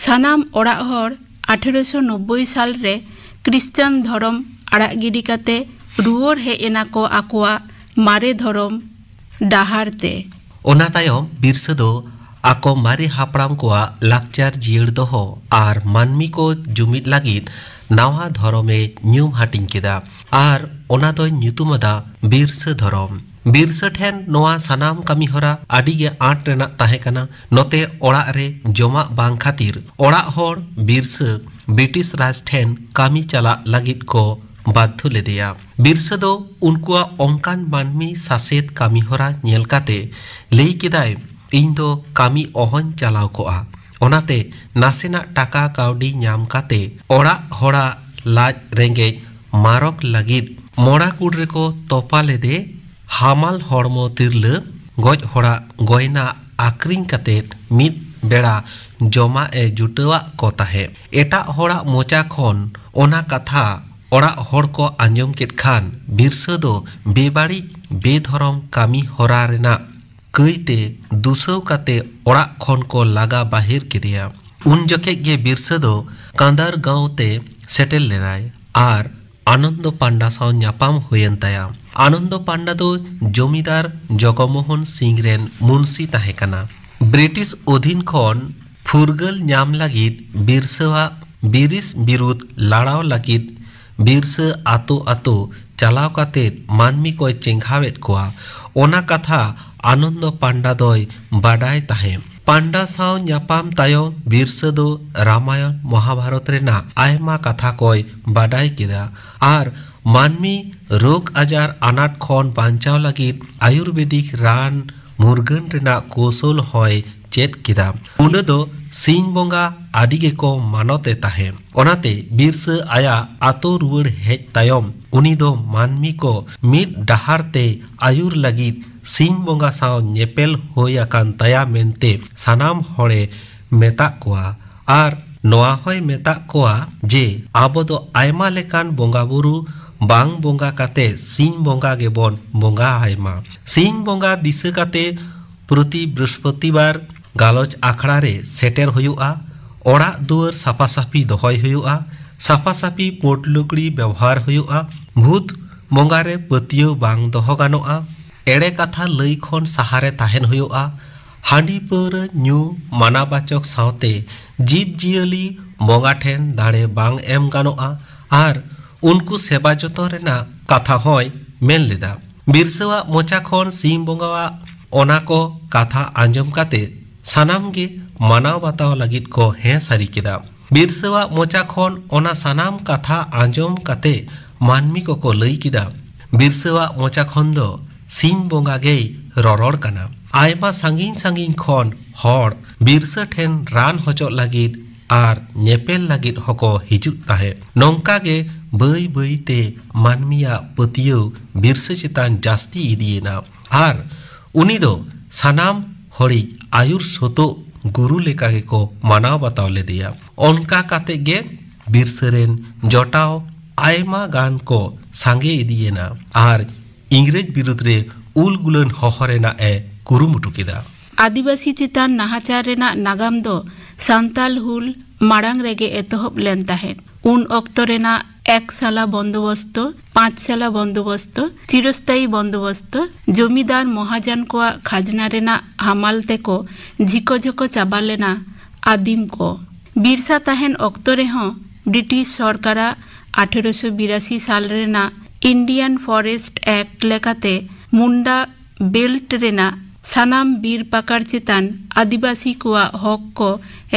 ᱥᱟᱱᱟᱢ ᱚᱲᱟᱜ ᱦᱚᱲ ᱟᱴᱷᱮᱨᱚᱥᱚ ᱱᱚᱵᱵᱳᱭ ᱥᱟᱞ ᱨᱮ ᱠᱨᱤᱥᱪᱟᱱ ᱫᱷᱚᱨᱚᱢ ᱟᱲᱟᱜ ᱜᱤᱰᱤ ᱠᱟᱛᱮ ᱨᱩᱣᱟᱹᱲ ᱦᱮᱡ ᱮᱱᱟ ᱠᱚ ᱟᱠᱚᱣᱟᱜ ᱢᱟᱨᱮ ᱫᱷᱚᱨᱚᱢ ᱰᱟᱦᱟᱨ ᱛᱮ᱾ ᱚᱱᱟ ᱛᱟᱭᱚᱢ ᱵᱤᱨᱥᱟᱹ ᱫᱚ ᱟᱠᱚ ᱢᱟᱨᱮ ᱦᱟᱯᱲᱟᱢ ᱠᱚᱣᱟᱜ ᱞᱟᱠᱪᱟᱨ ᱡᱤᱭᱟᱹᱲ ᱫᱚᱦᱚ ᱟᱨ ᱢᱟᱹᱱᱢᱤ ᱠᱚ ᱡᱩᱢᱤᱫ ᱞᱟᱹᱜᱤᱫ ᱱᱟᱣᱟ ᱫᱷᱚᱨᱚᱢᱮ ᱧᱩᱢ ᱦᱟᱹᱴᱤᱧ ᱠᱮᱫᱟ ᱟᱨ ᱚᱱᱟ ᱫᱚᱭ ᱧᱩᱛᱩᱢ ᱟᱫᱟ ᱵᱤᱨᱥᱟᱹ ᱫᱷᱚᱨᱚᱢ᱾ ᱵᱤᱨᱥᱟᱹ ᱴᱷᱮᱱ ᱱᱚᱣᱟ ᱥᱟᱱᱟᱢ ᱠᱟᱹᱢᱤ ᱦᱚᱨᱟ ᱟᱹᱰᱤ ᱜᱮ ᱟᱸᱴ ᱨᱮᱱᱟᱜ ᱛᱟᱦᱮᱸ ᱠᱟᱱᱟ᱾ ᱱᱚᱛᱮ ᱚᱲᱟᱜ ᱨᱮ ᱡᱚᱢᱟᱜ ᱵᱟᱝ ᱠᱷᱟᱹᱛᱤᱨ ᱚᱲᱟᱜ ᱦᱚᱲ ᱵᱤᱨᱥᱟᱹ ᱵᱨᱤᱴᱤᱥ ᱨᱟᱡᱽ ᱴᱷᱮᱱ ᱠᱟᱹᱢᱤ ᱪᱟᱞᱟᱜ ᱞᱟᱹᱜᱤᱫ ᱠᱚ ᱵᱟᱫᱽᱫᱷᱚ ᱞᱮᱫᱮᱭᱟ᱾ ᱵᱤᱨᱥᱟᱹ ᱫᱚ ᱩᱱᱠᱩᱣᱟᱜ ᱚᱱᱠᱟᱱ ᱢᱟᱹᱱᱢᱤ ᱥᱟᱥᱮᱛ ᱠᱟᱹᱢᱤ ᱦᱚᱨᱟ ᱧᱮᱞ ᱠᱟᱛᱮ ᱞᱟᱹᱭ ᱠᱮᱫᱟᱭ, "ᱤᱧ ᱫᱚ ᱠᱟᱹᱢᱤ ᱚᱦᱚᱧ ᱪᱟᱞᱟᱣ ᱠᱚᱜᱼᱟ᱾ ᱚᱱᱟᱛᱮ ᱱᱟᱥᱮᱱᱟᱜ ᱴᱟᱠᱟ ᱠᱟᱹᱣᱰᱤ ᱧᱟᱢ ᱠᱟᱛᱮ ᱚᱲᱟᱜ ᱦᱚᱲᱟᱜ ᱞᱟᱡ ᱨᱮᱸᱜᱮᱡ ᱢᱟᱨᱚᱠ ᱞᱟᱹᱜᱤᱫ ᱢᱚᱲᱟ ᱠᱩᱲ ᱨᱮᱠᱚ ᱛᱚᱯᱟ ᱞᱮᱫᱮ ᱦᱟᱢᱟᱞ ᱦᱚᱲᱢᱚ ᱛᱤᱨᱞᱟᱹ ᱜᱚᱡ ᱦᱚᱲᱟᱜ ᱜᱚᱭᱱᱟ ᱟᱠᱷᱨᱤᱧ ᱠᱟᱛᱮ ᱢᱤᱫ ᱵᱮᱲᱟ ᱡᱚᱢᱟᱜ ᱮ ᱡᱩᱴᱟᱹᱣᱟᱜ ᱠᱚ ᱛᱟᱦᱮᱸᱫ᱾ ᱮᱴᱟᱜ ᱦᱚᱲᱟᱜ ᱢᱚᱪᱟ ᱠᱷᱚᱱ ᱚᱱᱟ ᱠᱟᱛᱷᱟ ᱚᱲᱟᱜ ᱦᱚᱲ ᱠᱚ ᱟᱸᱡᱚᱢ ᱠᱮᱫ ᱠᱷᱟᱱ ᱵᱤᱨᱥᱟᱹ ᱫᱚ ᱵᱮᱵᱟᱹᱲᱤᱡ ᱵᱮᱫᱷᱚᱨᱚᱢ ᱠᱟᱹᱢᱤ ᱦᱚᱨᱟ ᱨᱮᱱᱟᱜ ᱠᱟᱹᱭᱛᱮ ᱫᱩᱥᱟᱹᱣ ᱠᱟᱛᱮ ᱚᱲᱟᱜ ᱠᱷᱚᱱ ᱠᱚ ᱞᱟᱜᱟ ᱵᱟᱦᱮᱨ ᱠᱮᱫᱮᱭᱟ᱾ ᱩᱱ ᱡᱚᱠᱷᱮᱡ ᱜᱮ ᱵᱤᱨᱥᱟᱹ ᱫᱚ ᱠᱟᱸᱫᱟᱨ ᱜᱟᱶ ᱛᱮ ᱥᱮᱴᱮᱨ ᱞᱮᱱᱟᱭ ᱟᱨ ᱟᱱᱚᱱᱫᱚ ᱯᱟᱱᱰᱟ ᱥᱟᱶ ᱧᱟᱯᱟᱢ ᱦᱩᱭᱮᱱ ᱛᱟᱭᱟ᱾ ᱟᱱᱚᱱᱫᱚ ᱯᱟᱱᱰᱟ ᱫᱚ ᱡᱚᱢᱤᱫᱟᱨ ᱡᱚᱜᱚᱢᱳᱦᱚᱱ ᱥᱤᱝ ᱨᱮᱱ ᱢᱩᱱᱥᱤ ᱛᱟᱦᱮᱸ ᱠᱟᱱᱟ᱾ ᱵᱨᱤᱴᱤᱥ ᱚᱫᱷᱤᱱ ᱠᱷᱚᱱ ᱯᱷᱩᱨᱜᱟᱹᱞ ᱧᱟᱢ ᱞᱟᱹᱜᱤᱫ ᱵᱤᱨᱥᱟᱹᱣᱟᱜ ᱵᱤᱨᱤᱥ ᱵᱤᱨᱩᱫᱷ ᱞᱟᱲᱟᱣ ᱞᱟᱹᱜᱤᱫ ᱵᱤᱨᱥᱟᱹ ᱟᱛᱳ ᱟᱛᱳ ᱪᱟᱞᱟᱣ ᱠᱟᱛᱮ ᱢᱟᱹᱱᱢᱤ ᱠᱚᱭ ᱪᱮᱸᱜᱷᱟᱣᱮᱫ ᱠᱚᱣᱟ᱾ ᱚᱱᱟ ᱠᱟᱛᱷᱟ ᱟᱱᱚᱱᱫᱚ ᱯᱟᱱᱰᱟ ᱫᱚᱭ ᱵᱟᱰᱟᱭ ᱛᱟᱦᱮᱸᱫ᱾ ᱯᱟᱱᱰᱟ ᱥᱟᱶ ᱧᱟᱯᱟᱢ ᱛᱟᱭᱚᱢ ᱵᱤᱨᱥᱟᱹ ᱫᱚ ᱨᱟᱢᱟᱭᱚᱱ ᱢᱚᱦᱟᱵᱷᱟᱨᱚᱛ ᱨᱮᱱᱟᱜ ᱟᱭᱢᱟ ᱠᱟᱛᱷᱟ ᱠᱚᱭ ᱵᱟᱰᱟᱭ ᱠᱮᱫᱟ ᱟᱨ ᱢᱟᱹᱱᱢᱤ ᱨᱳᱜᱽ ᱟᱡᱟᱨ ᱟᱱᱟᱴ ᱠᱷᱚᱱ ᱵᱟᱧᱪᱟᱣ ᱞᱟᱹᱜᱤᱫ ᱟᱭᱩᱨᱵᱮᱫᱤᱠ ᱨᱟᱱ ᱢᱩᱨᱜᱟᱹᱱ ᱨᱮᱱᱟᱜ ᱠᱳᱣᱥᱚᱞ ᱦᱚᱸᱭ ᱪᱮᱫ ᱠᱮᱫᱟ᱾ ᱩᱱᱤ ᱫᱚ ᱥᱤᱧ ᱵᱚᱸᱜᱟ ᱟᱹᱰᱤ ᱜᱮᱠᱚ ᱢᱟᱱᱚᱛ ᱮ ᱛᱟᱦᱮᱸᱫ᱾ ᱚᱱᱟᱛᱮ ᱵᱤᱨᱥᱟᱹ ᱟᱭᱟᱜ ᱟᱛᱳ ᱨᱩᱣᱟᱹᱲ ᱦᱮᱡ ᱛᱟᱭᱚᱢ ᱩᱱᱤ ᱫᱚ ᱢᱟᱹᱱᱢᱤ ᱠᱚ ᱢᱤᱫ ᱰᱟᱦᱟᱨ ᱛᱮ ᱟᱹᱭᱩᱨ ᱞᱟᱹᱜᱤᱫ ᱥᱤᱧ ᱵᱚᱸᱜᱟ ᱥᱟᱶ ᱧᱮᱯᱮᱞ ᱦᱩᱭ ᱟᱠᱟᱱ ᱛᱟᱭᱟ ᱢᱮᱱᱛᱮ ᱥᱟᱱᱟᱢ ᱦᱚᱲᱮ ᱢᱮᱛᱟᱜ ᱠᱚᱣᱟ᱾ ᱟᱨ ᱱᱚᱣᱟ ᱦᱚᱸᱭ ᱢᱮᱛᱟᱜ ᱠᱚᱣᱟ ᱡᱮ ᱟᱵᱚ ᱫᱚ ᱟᱭᱢᱟ ᱞᱮᱠᱟᱱ ᱵᱚᱸᱜᱟ ᱵᱩᱨᱩ ᱵᱟᱝ ᱵᱚᱸᱜᱟ ᱠᱟᱛᱮ ᱥᱤᱧ ᱵᱚᱸᱜᱟ ᱜᱮᱵᱚᱱ ᱵᱚᱸᱜᱟ ᱟᱭ ᱢᱟ᱾ ᱥᱤᱧ ᱵᱚᱸᱜᱟ ᱫᱤᱥᱟᱹ ᱠᱟᱛᱮ ᱯᱨᱚᱛᱤ ᱵᱨᱤᱦᱚᱥᱯᱚᱛᱤᱵᱟᱨ ᱜᱟᱞᱚᱪ ᱟᱠᱷᱲᱟ ᱨᱮ ᱥᱮᱴᱮᱨ ᱦᱩᱭᱩᱜᱼᱟ᱾ ᱚᱲᱟᱜ ᱫᱩᱣᱟᱹᱨ ᱥᱟᱯᱷᱟ ᱥᱟᱹᱯᱷᱤ ᱫᱚᱦᱚᱭ ᱦᱩᱭᱩᱜᱼᱟ᱾ ᱥᱟᱯᱷᱟ ᱥᱟᱹᱯᱷᱤ ᱯᱩᱸᱰ ᱞᱩᱜᱽᱲᱤ ᱵᱮᱵᱚᱦᱟᱨ ᱦᱩᱭᱩᱜᱼᱟ᱾ ᱵᱷᱩᱛ ᱵᱚᱸᱜᱟ ᱨᱮ ᱯᱟᱹᱛᱭᱟᱹᱣ ᱵᱟᱝ ᱫᱚᱦᱚ ᱜᱟᱱᱚᱜᱼᱟ᱾ ᱮᱲᱮ ᱠᱟᱛᱷᱟ ᱞᱟᱹᱭ ᱠᱷᱚᱱ ᱥᱟᱦᱟᱨᱮ ᱛᱟᱦᱮᱱ ᱦᱩᱭᱩᱜᱼᱟ᱾ ᱦᱟᱺᱰᱤ ᱯᱟᱹᱣᱨᱟᱹ ᱧᱩ ᱢᱟᱱᱟᱵᱟᱪᱚᱠ ᱥᱟᱶᱛᱮ ᱡᱤᱵᱽ ᱡᱤᱭᱟᱹᱞᱤ ᱵᱚᱸᱜᱟ ᱴᱷᱮᱱ ᱫᱟᱲᱮ ᱵᱟᱝ ᱮᱢ ᱜᱟᱱᱚᱜᱼᱟ ᱟᱨ ᱩᱱᱠᱩ ᱥᱮᱵᱟ ᱡᱚᱛᱚᱱ ᱨᱮᱱᱟᱜ ᱠᱟᱛᱷᱟ ᱦᱚᱸᱭ ᱢᱮᱱ ᱞᱮᱫᱟ᱾ ᱵᱤᱨᱥᱟᱹᱣᱟᱜ ᱢᱚᱪᱟ ᱠᱷᱚᱱ ᱥᱤᱧ ᱵᱚᱸᱜᱟᱣᱟᱜ ᱚᱱᱟ ᱠᱚ ᱠᱟᱛᱷᱟ ᱟᱸᱡᱚᱢ ᱠᱟᱛᱮ ᱥᱟᱱᱟᱢ ᱜᱮ ᱢᱟᱱᱟᱣ ᱵᱟᱛᱟᱣ ᱞᱟᱹᱜᱤᱫ ᱠᱚ ᱦᱮᱸ ᱥᱟᱹᱨᱤ ᱠᱮᱫᱟ᱾ ᱵᱤᱨᱥᱟᱹᱣᱟᱜ ᱢᱚᱪᱟ ᱠᱷᱚᱱ ᱚᱱᱟ ᱥᱟᱱᱟᱢ ᱠᱟᱛᱷᱟ ᱟᱸᱡᱚᱢ ᱠᱟᱛᱮ ᱢᱟᱹᱱᱢᱤ ᱠᱚᱠᱚ ᱞᱟᱹᱭ ᱠᱮᱫᱟ, ᱵᱤᱨᱥᱟᱹᱣᱟᱜ ᱢᱚᱪᱟ ᱠᱷᱚᱱ ᱫᱚ ᱥᱤᱧ ᱵᱚᱸᱜᱟ ᱜᱮᱭ ᱨᱚᱨᱚᱲ ᱠᱟᱱᱟ᱾ ᱟᱭᱢᱟ ᱥᱟᱺᱜᱤᱧ ᱥᱟᱺᱜᱤᱧ ᱠᱷᱚᱱ ᱦᱚᱲ ᱵᱤᱨᱥᱟᱹ ᱴᱷᱮᱱ ᱨᱟᱱ ᱦᱚᱪᱚᱜ ᱞᱟᱹᱜᱤᱫ ᱟᱨ ᱧᱮᱯᱮᱞ ᱞᱟᱹᱜᱤᱫ ᱦᱚᱸᱠᱚ ᱦᱤᱡᱩᱜ ᱛᱟᱦᱮᱸᱫ᱾ ᱱᱚᱝᱠᱟ ᱜᱮ ᱵᱟᱹᱭ ᱵᱟᱹᱭ ᱛᱮ ᱢᱟᱹᱱᱢᱤᱭᱟᱜ ᱯᱟᱹᱛᱭᱟᱹᱣ ᱵᱤᱨᱥᱟᱹ ᱪᱮᱛᱟᱱ ᱡᱟᱹᱥᱛᱤ ᱤᱫᱤᱭᱮᱱᱟ ᱟᱨ ᱩᱱᱤ ᱫᱚ ᱥᱟᱱᱟᱢ ᱦᱚᱲᱤᱡ ᱟᱹᱭᱩᱨ ᱥᱳᱛᱳᱜ ᱜᱩᱨᱩ ᱞᱮᱠᱟ ᱜᱮᱠᱚ ᱢᱟᱱᱟᱣ ᱵᱟᱛᱟᱣ ᱞᱮᱫᱮᱭᱟ᱾ ᱚᱱᱠᱟ ᱠᱟᱛᱮ ᱜᱮ ᱵᱤᱨᱥᱟᱹ ᱨᱮᱱ ᱡᱚᱴᱟᱣ ᱟᱭᱢᱟ ᱜᱟᱱ ᱠᱚ ᱥᱟᱸᱜᱮ ᱤᱫᱤᱭᱮᱱᱟ ᱟᱨ ᱤᱝᱨᱮᱡᱽ ᱵᱤᱨᱩᱫᱽ ᱨᱮ ᱩᱞ ᱜᱩᱞᱟᱹᱱ ᱦᱚᱦᱚ ᱨᱮᱱᱟᱜ ᱮ ᱠᱩᱨᱩᱢᱩᱴᱩ ᱠᱮᱫᱟ᱾ ᱟᱹᱫᱤᱵᱟᱹᱥᱤ ᱪᱮᱛᱟᱱ ᱱᱟᱦᱟᱪᱟᱨ ᱨᱮᱱᱟᱜ ᱱᱟᱜᱟᱢ ᱫᱚ ᱥᱟᱱᱛᱟᱞ ᱦᱩᱞ ᱢᱟᱲᱟᱝ ᱨᱮᱜᱮ ᱮᱛᱚᱦᱚᱵ ᱞᱮᱱ ᱛᱟᱦᱮᱸᱫ᱾ ᱩᱱ ᱚᱠᱛᱚ ᱨᱮᱱᱟᱜ ᱮᱠ ᱥᱟᱞᱟ ᱵᱚᱱᱫᱳᱵᱚᱥᱛᱚ, ᱯᱟᱸᱪ ᱥᱟᱞᱟ ᱵᱚᱱᱫᱳᱵᱚᱥᱛᱚ, ᱪᱤᱨᱚᱥᱛᱟᱭᱤ ᱵᱚᱱᱫᱳᱵᱚᱥᱛᱚ, ᱡᱚᱢᱤᱫᱟᱨ ᱢᱚᱦᱟᱡᱚᱱ ᱠᱚᱣᱟᱜ ᱠᱷᱟᱡᱽᱱᱟ ᱨᱮᱱᱟᱜ ᱦᱟᱢᱟᱞ ᱛᱮᱠᱚ ᱡᱷᱤᱠᱚ ᱡᱷᱚᱠᱚ ᱪᱟᱵᱟ ᱞᱮᱱᱟ ᱟᱹᱫᱤᱢ ᱠᱚ᱾ ᱵᱤᱨᱥᱟ ᱛᱟᱦᱮᱱ ᱚᱠᱛᱚ ᱨᱮᱦᱚᱸ ᱵᱨᱤᱴᱤᱥ ᱥᱚᱨᱠᱟᱨᱟᱜ ᱟᱴᱷᱮᱨᱚᱥᱚ ᱵᱤᱨᱟᱥᱤ ᱥᱟᱞ ᱨᱮᱱᱟᱜ ᱤᱱᱰᱤᱭᱟᱱ ᱯᱷᱚᱨᱮᱥᱴ ᱮᱠᱴ ᱞᱮᱠᱟᱛᱮ ᱢᱩᱱᱰᱟ ᱵᱮᱞᱴ ᱨᱮᱱᱟᱜ ᱥᱟᱱᱟᱢ ᱵᱤᱨ ᱯᱟᱠᱟᱲ ᱪᱮᱛᱟᱱ ᱟᱹᱫᱤᱵᱟᱹᱥᱤ ᱠᱚᱣᱟᱜ ᱦᱚᱠ ᱠᱚ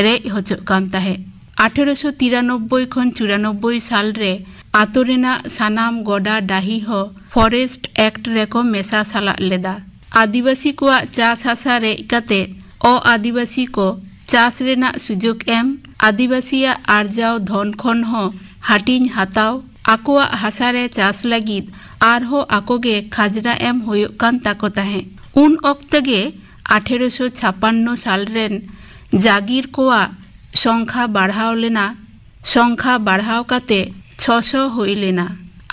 ᱨᱮᱡ ᱦᱚᱪᱚᱜ ᱠᱟᱱ ᱛᱟᱦᱮᱸᱫ᱾ ᱟᱴᱷᱮᱨᱚᱥᱚ ᱛᱤᱨᱟᱱᱚᱵᱵᱳᱭ ᱠᱷᱚᱱ ᱪᱩᱨᱟᱱᱚᱵᱵᱳᱭ ᱥᱟᱞ ᱨᱮ ᱟᱛᱳ ᱨᱮᱱᱟᱜ ᱥᱟᱱᱟᱢ ᱜᱚᱰᱟ ᱰᱟᱹᱦᱤ ᱦᱚᱸ ᱯᱷᱚᱨᱮᱥᱴ ᱮᱠᱴ ᱨᱮᱠᱚ ᱢᱮᱥᱟ ᱥᱟᱞᱟᱜ ᱞᱮᱫᱟ᱾ ᱟᱹᱫᱤᱵᱟᱹᱥᱤ ᱠᱚᱣᱟᱜ ᱪᱟᱥ ᱦᱟᱥᱟ ᱨᱮᱡ ᱠᱟᱛᱮ ᱚ ᱟᱹᱫᱤᱵᱟᱹᱥᱤ ᱠᱚ ᱪᱟᱥ ᱨᱮᱱᱟᱜ ᱥᱩᱡᱳᱜᱽ ᱮᱢ, ᱟᱹᱫᱤᱵᱟᱹᱥᱤᱭᱟᱜ ᱟᱨᱡᱟᱣ ᱫᱷᱚᱱ ᱠᱷᱚᱱ ᱦᱚᱸ ᱦᱟᱹᱴᱤᱧ ᱦᱟᱛᱟᱣ, ᱟᱠᱚᱣᱟᱜ ᱦᱟᱥᱟ ᱨᱮ ᱪᱟᱥ ᱞᱟᱹᱜᱤᱫ ᱟᱨᱦᱚᱸ ᱟᱠᱚᱜᱮ ᱠᱷᱟᱡᱽᱱᱟ ᱮᱢ ᱦᱩᱭᱩᱜ ᱠᱟᱱ ᱛᱟᱠᱚ ᱛᱟᱦᱮᱸᱫ᱾ ᱩᱱ ᱚᱠᱛᱚ ᱜᱮ ᱟᱴᱷᱮᱨᱚᱥᱚ ᱪᱷᱟᱯᱟᱱᱱᱚ ᱥᱟᱞ ᱨᱮᱱ ᱡᱟᱜᱤᱨ ᱠᱚᱣᱟᱜ ᱥᱚᱝᱠᱷᱟ ᱵᱟᱲᱦᱟᱣ ᱞᱮᱱᱟ᱾ ᱥᱚᱝᱠᱷᱟ ᱵᱟᱲᱦᱟᱣ ᱠᱟᱛᱮ ᱪᱷᱚᱥᱚ ᱦᱩᱭ ᱞᱮᱱᱟ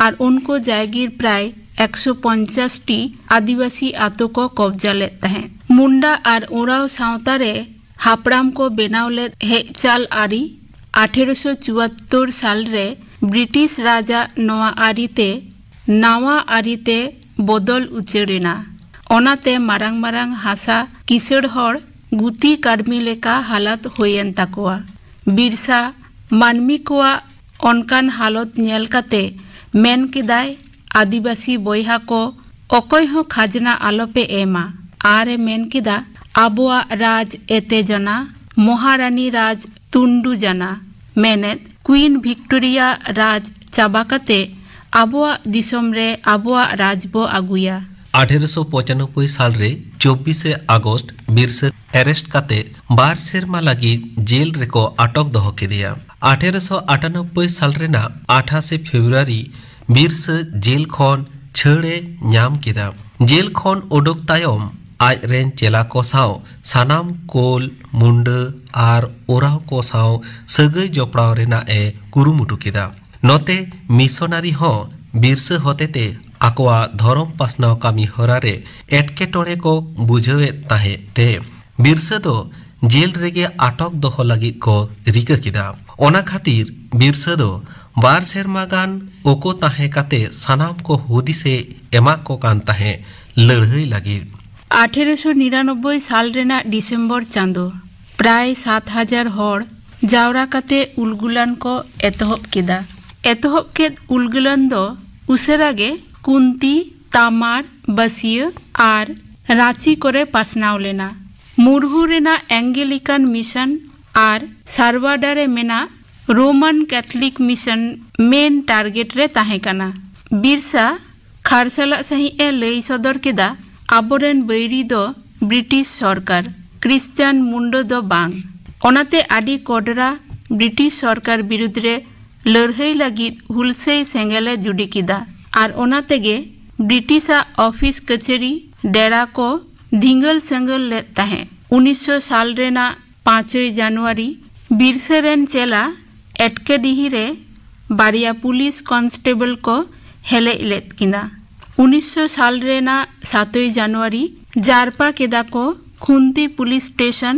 ᱟᱨ ᱩᱱᱠᱩ ᱡᱟᱭᱜᱤᱨ ᱯᱨᱟᱭ ᱮᱠᱥᱚ ᱯᱚᱧᱪᱟᱥ ᱴᱤ ᱟᱹᱫᱤᱵᱟᱹᱥᱤ ᱟᱛᱳ ᱠᱚ ᱠᱚᱵᱡᱟ ᱞᱮᱫ ᱛᱟᱦᱮᱸᱫ᱾ ᱢᱩᱱᱰᱟ ᱟᱨ ᱳᱨᱟᱣ ᱥᱟᱶᱛᱟ ᱨᱮ ᱦᱟᱯᱲᱟᱢ ᱠᱚ ᱵᱮᱱᱟᱣ ᱞᱮᱫ ᱦᱮᱡ ᱪᱟᱞ ᱟᱹᱨᱤ ᱟᱴᱷᱮᱨᱚᱥᱚ ᱪᱩᱣᱟᱛᱛᱳᱨ ᱥᱟᱞ ᱨᱮ ᱵᱨᱤᱴᱤᱥ ᱨᱟᱡᱽ ᱟᱜ ᱱᱚᱣᱟ ᱟᱹᱨᱤ ᱛᱮ ᱱᱟᱣᱟ ᱟᱹᱨᱤ ᱛᱮ ᱵᱚᱫᱚᱞ ᱩᱪᱟᱹᱲ ᱮᱱᱟ᱾ ᱚᱱᱟᱛᱮ ᱢᱟᱨᱟᱝ ᱢᱟᱨᱟᱝ ᱦᱟᱥᱟ ᱠᱤᱥᱟᱹᱬ ᱦᱚᱲ ᱜᱩᱛᱤ ᱠᱟᱹᱲᱢᱤ ᱞᱮᱠᱟ ᱦᱟᱞᱚᱛ ᱦᱩᱭᱮᱱ ᱛᱟᱠᱚᱣᱟ᱾ ᱵᱤᱨᱥᱟ ᱢᱟᱹᱱᱢᱤ ᱠᱚᱣᱟᱜ ᱚᱱᱠᱟᱱ ᱦᱟᱞᱚᱛ ᱧᱮᱞ ᱠᱟᱛᱮ ᱢᱮᱱ ᱠᱮᱫᱟᱭ, "ᱟᱹᱫᱤᱵᱟᱹᱥᱤ ᱵᱚᱭᱦᱟ ᱠᱚ, ᱚᱠᱚᱭ ᱦᱚᱸ ᱠᱷᱟᱡᱽᱱᱟ ᱟᱞᱚᱯᱮ ᱮᱢᱟ᱾" ᱟᱨ ᱮ ᱢᱮᱱ ᱠᱮᱫᱟ, "ᱟᱵᱚᱣᱟᱜ ᱨᱟᱡᱽ ᱮᱛᱮ ᱡᱟᱱᱟ, ᱢᱚᱦᱟᱨᱟᱱᱤ ᱨᱟᱡᱽ ᱛᱩᱱᱰᱩ ᱡᱟᱱᱟ", ᱢᱮᱱᱮᱫ ᱠᱩᱭᱤᱱ ᱵᱷᱤᱠᱴᱳᱨᱤᱭᱟ ᱨᱟᱡᱽ ᱪᱟᱵᱟ ᱠᱟᱛᱮ ᱟᱵᱚᱣᱟᱜ ᱫᱤᱥᱚᱢ ᱨᱮ ᱟᱵᱚᱣᱟᱜ ᱨᱟᱡᱽ ᱵᱚ ᱟᱹᱜᱩᱭᱟ᱾ ᱟᱴᱷᱮᱨᱚᱥᱚ ᱯᱚᱸᱪᱟᱱᱚᱵᱵᱳᱭ ᱥᱟᱞ ᱨᱮ ᱪᱚᱵᱵᱤᱥᱮ ᱟᱜᱚᱥᱴ ᱵᱤᱨᱥᱟᱹ arrest ᱠᱟᱛᱮ ᱵᱟᱨ ᱥᱮᱨᱢᱟ ᱞᱟᱹᱜᱤᱫ ᱡᱮᱞ ᱨᱮᱠᱚ ᱟᱴᱚᱠ ᱫᱚᱦᱚ ᱠᱮᱫᱮᱭᱟ᱾ ᱟᱴᱷᱮᱨᱚᱥᱚ ᱟᱴᱟᱱᱚᱵᱵᱳᱭ ᱥᱟᱞ ᱨᱮᱱᱟᱜ ᱟᱴᱷᱟᱥᱮ ᱯᱷᱮᱵᱽᱨᱩᱣᱟᱨᱤ ᱵᱤᱨᱥᱟᱹ ᱡᱮᱞ ᱠᱷᱚᱱ ᱪᱷᱟᱹᱲ ᱮ ᱧᱟᱢ ᱠᱮᱫᱟ᱾ ᱡᱮᱞ ᱠᱷᱚᱱ ᱩᱰᱩᱠ ᱛᱟᱭᱚᱢ ᱟᱡ ᱨᱮᱱ ᱪᱮᱞᱟ ᱠᱚ ᱥᱟᱶ ᱥᱟᱱᱟᱢ ᱠᱳᱞ, ᱢᱩᱱᱰᱟᱹ ᱟᱨ ᱳᱨᱟᱣ ᱠᱚ ᱥᱟᱶ ᱥᱟᱹᱜᱟᱹᱭ ᱡᱚᱯᱲᱟᱣ ᱨᱮᱱᱟᱜ ᱮ ᱠᱩᱨᱩᱢᱩᱴᱩ ᱠᱮᱫᱟ᱾ ᱱᱚᱛᱮ ᱢᱤᱥᱚᱱᱟᱨᱤ ᱦᱚᱸ ᱵᱤᱨᱥᱟᱹ ᱦᱚᱛᱮᱛᱮ ᱟᱠᱚᱣᱟᱜ ᱫᱷᱚᱨᱚᱢ ᱯᱟᱥᱱᱟᱣ ᱠᱟᱹᱢᱤ ᱦᱚᱨᱟ ᱨᱮ ᱮᱴᱠᱮᱴᱚᱬᱮ ᱠᱚ ᱵᱩᱡᱷᱟᱹᱣᱮᱫ ᱛᱟᱦᱮᱸᱫ ᱛᱮ ᱵᱤᱨᱥᱟᱹ ᱫᱚ ᱡᱮᱞ ᱨᱮᱜᱮ ᱟᱴᱚᱠ ᱫᱚᱦᱚ ᱞᱟᱹᱜᱤᱫ ᱠᱚ ᱨᱤᱠᱟᱹ ᱠᱮᱫᱟ᱾ ᱚᱱᱟ ᱠᱷᱟᱹᱛᱤᱨ ᱵᱤᱨᱥᱟᱹ ᱫᱚ ᱵᱟᱨ ᱥᱮᱨᱢᱟ ᱜᱟᱱ ᱳᱠᱳ ᱛᱟᱦᱮᱸ ᱠᱟᱛᱮ ᱥᱟᱱᱟᱢ ᱠᱚ ᱦᱩᱫᱤᱥᱮ ᱮᱢᱟᱜ ᱠᱚ ᱠᱟᱱ ᱛᱟᱦᱮᱸᱫ ᱞᱟᱹᱲᱦᱟᱹᱭ ᱞᱟᱹᱜᱤᱫ᱾ ᱟᱴᱷᱮᱨᱚᱥᱚ ᱱᱤᱨᱟᱱᱚᱵᱵᱳᱭ ᱥᱟᱞ ᱨᱮᱱᱟᱜ ᱰᱤᱥᱮᱢᱵᱚᱨ ᱪᱟᱸᱫᱚ, ᱯᱨᱟᱭ ᱥᱟᱛ ᱦᱟᱡᱟᱨ ᱦᱚᱲ ᱡᱟᱣᱨᱟ ᱠᱟᱛᱮ ᱩᱞᱜᱩᱞᱟᱱ ᱠᱚ ᱮᱛᱚᱦᱚᱵ ᱠᱮᱫᱟ᱾ ᱮᱛᱚᱦᱚᱵ ᱠᱮᱫ ᱩᱞᱜᱩᱞᱟᱱ ᱫᱚ ᱩᱥᱟᱹᱨᱟ ᱜᱮ ᱠᱩᱱᱛᱤ, ᱛᱟᱢᱟᱨ, ᱵᱟᱹᱥᱤᱭᱟᱹ ᱟᱨ ᱨᱟᱸᱪᱤ ᱠᱚᱨᱮ ᱯᱟᱥᱱᱟᱣ ᱞᱮᱱᱟ᱾ ᱢᱩᱨᱦᱩ ᱨᱮᱱᱟᱜ ᱮᱝᱜᱮᱞᱤᱠᱟᱱ ᱢᱤᱥᱚᱱ ᱟᱨ ᱥᱟᱨᱣᱟᱰᱟ ᱨᱮ ᱢᱮᱱᱟᱜ ᱨᱳᱢᱟᱱ ᱠᱮᱛᱷᱚᱞᱤᱠ ᱢᱤᱥᱚᱱ ᱢᱮᱱ ᱴᱟᱨᱜᱮᱴ ᱨᱮ ᱛᱟᱦᱮᱸ ᱠᱟᱱᱟ᱾ ᱵᱤᱨᱥᱟ ᱠᱷᱟᱨᱥᱟᱞᱟᱜ ᱥᱟᱺᱦᱤᱡ ᱮ ᱞᱟᱹᱭ ᱥᱚᱫᱚᱨ ᱠᱮᱫᱟ, ᱟᱵᱚᱨᱮᱱ ᱵᱟᱹᱭᱨᱤ ᱫᱚ ᱵᱨᱤᱴᱤᱥ ᱥᱚᱨᱠᱟᱨ, ᱠᱨᱤᱥᱪᱟᱱ ᱢᱩᱱᱰᱟᱹ ᱫᱚ ᱵᱟᱝ᱾ ᱚᱱᱟᱛᱮ ᱟᱹᱰᱤ ᱠᱚᱰᱨᱟ ᱵᱨᱤᱴᱤᱥ ᱥᱚᱨᱠᱟᱨ ᱵᱤᱨᱩᱫᱽ ᱨᱮ ᱞᱟᱹᱲᱦᱟᱹᱭ ᱞᱟᱹᱜᱤᱫ ᱦᱩᱞᱥᱟᱹᱭ ᱥᱮᱸᱜᱮᱞ ᱮ ᱡᱩᱰᱤ ᱠᱮᱫᱟ ᱟᱨ ᱚᱱᱟ ᱛᱮᱜᱮ ᱵᱨᱤᱴᱤᱥᱟᱜ ᱚᱯᱷᱤᱥ ᱠᱟᱹᱪᱷᱟᱹᱨᱤ ᱰᱮᱨᱟ ᱠᱚ ᱫᱷᱤᱸᱜᱟᱹᱞ ᱥᱟᱹᱝᱜᱟᱹᱞ ᱞᱮᱫ ᱛᱟᱦᱮᱸᱫ᱾ ᱩᱱᱤᱥᱥᱚ ᱥᱟᱞ ᱨᱮᱱᱟᱜ ᱯᱟᱸᱪᱚᱭ ᱡᱟᱱᱩᱣᱟᱨᱤ ᱵᱤᱨᱥᱟᱹ ᱨᱮᱱ ᱪᱮᱞᱟ ᱮᱴᱠᱮᱰᱤᱦᱤ ᱨᱮ ᱵᱟᱨᱭᱟ ᱯᱩᱞᱤᱥ ᱠᱚᱱᱥᱴᱮᱵᱚᱞ ᱠᱚ ᱦᱮᱞᱮᱡ ᱞᱮᱫ ᱠᱤᱱᱟ᱾ ᱩᱱᱤᱥᱥᱚ ᱥᱟᱞ ᱨᱮᱱᱟᱜ ᱥᱟᱛᱚᱭ ᱡᱟᱱᱩᱣᱟᱨᱤ ᱡᱟᱨᱯᱟ ᱠᱮᱫᱟ ᱠᱚ ᱠᱷᱩᱱᱛᱤ ᱯᱩᱞᱤᱥ ᱥᱴᱮᱥᱚᱱ᱾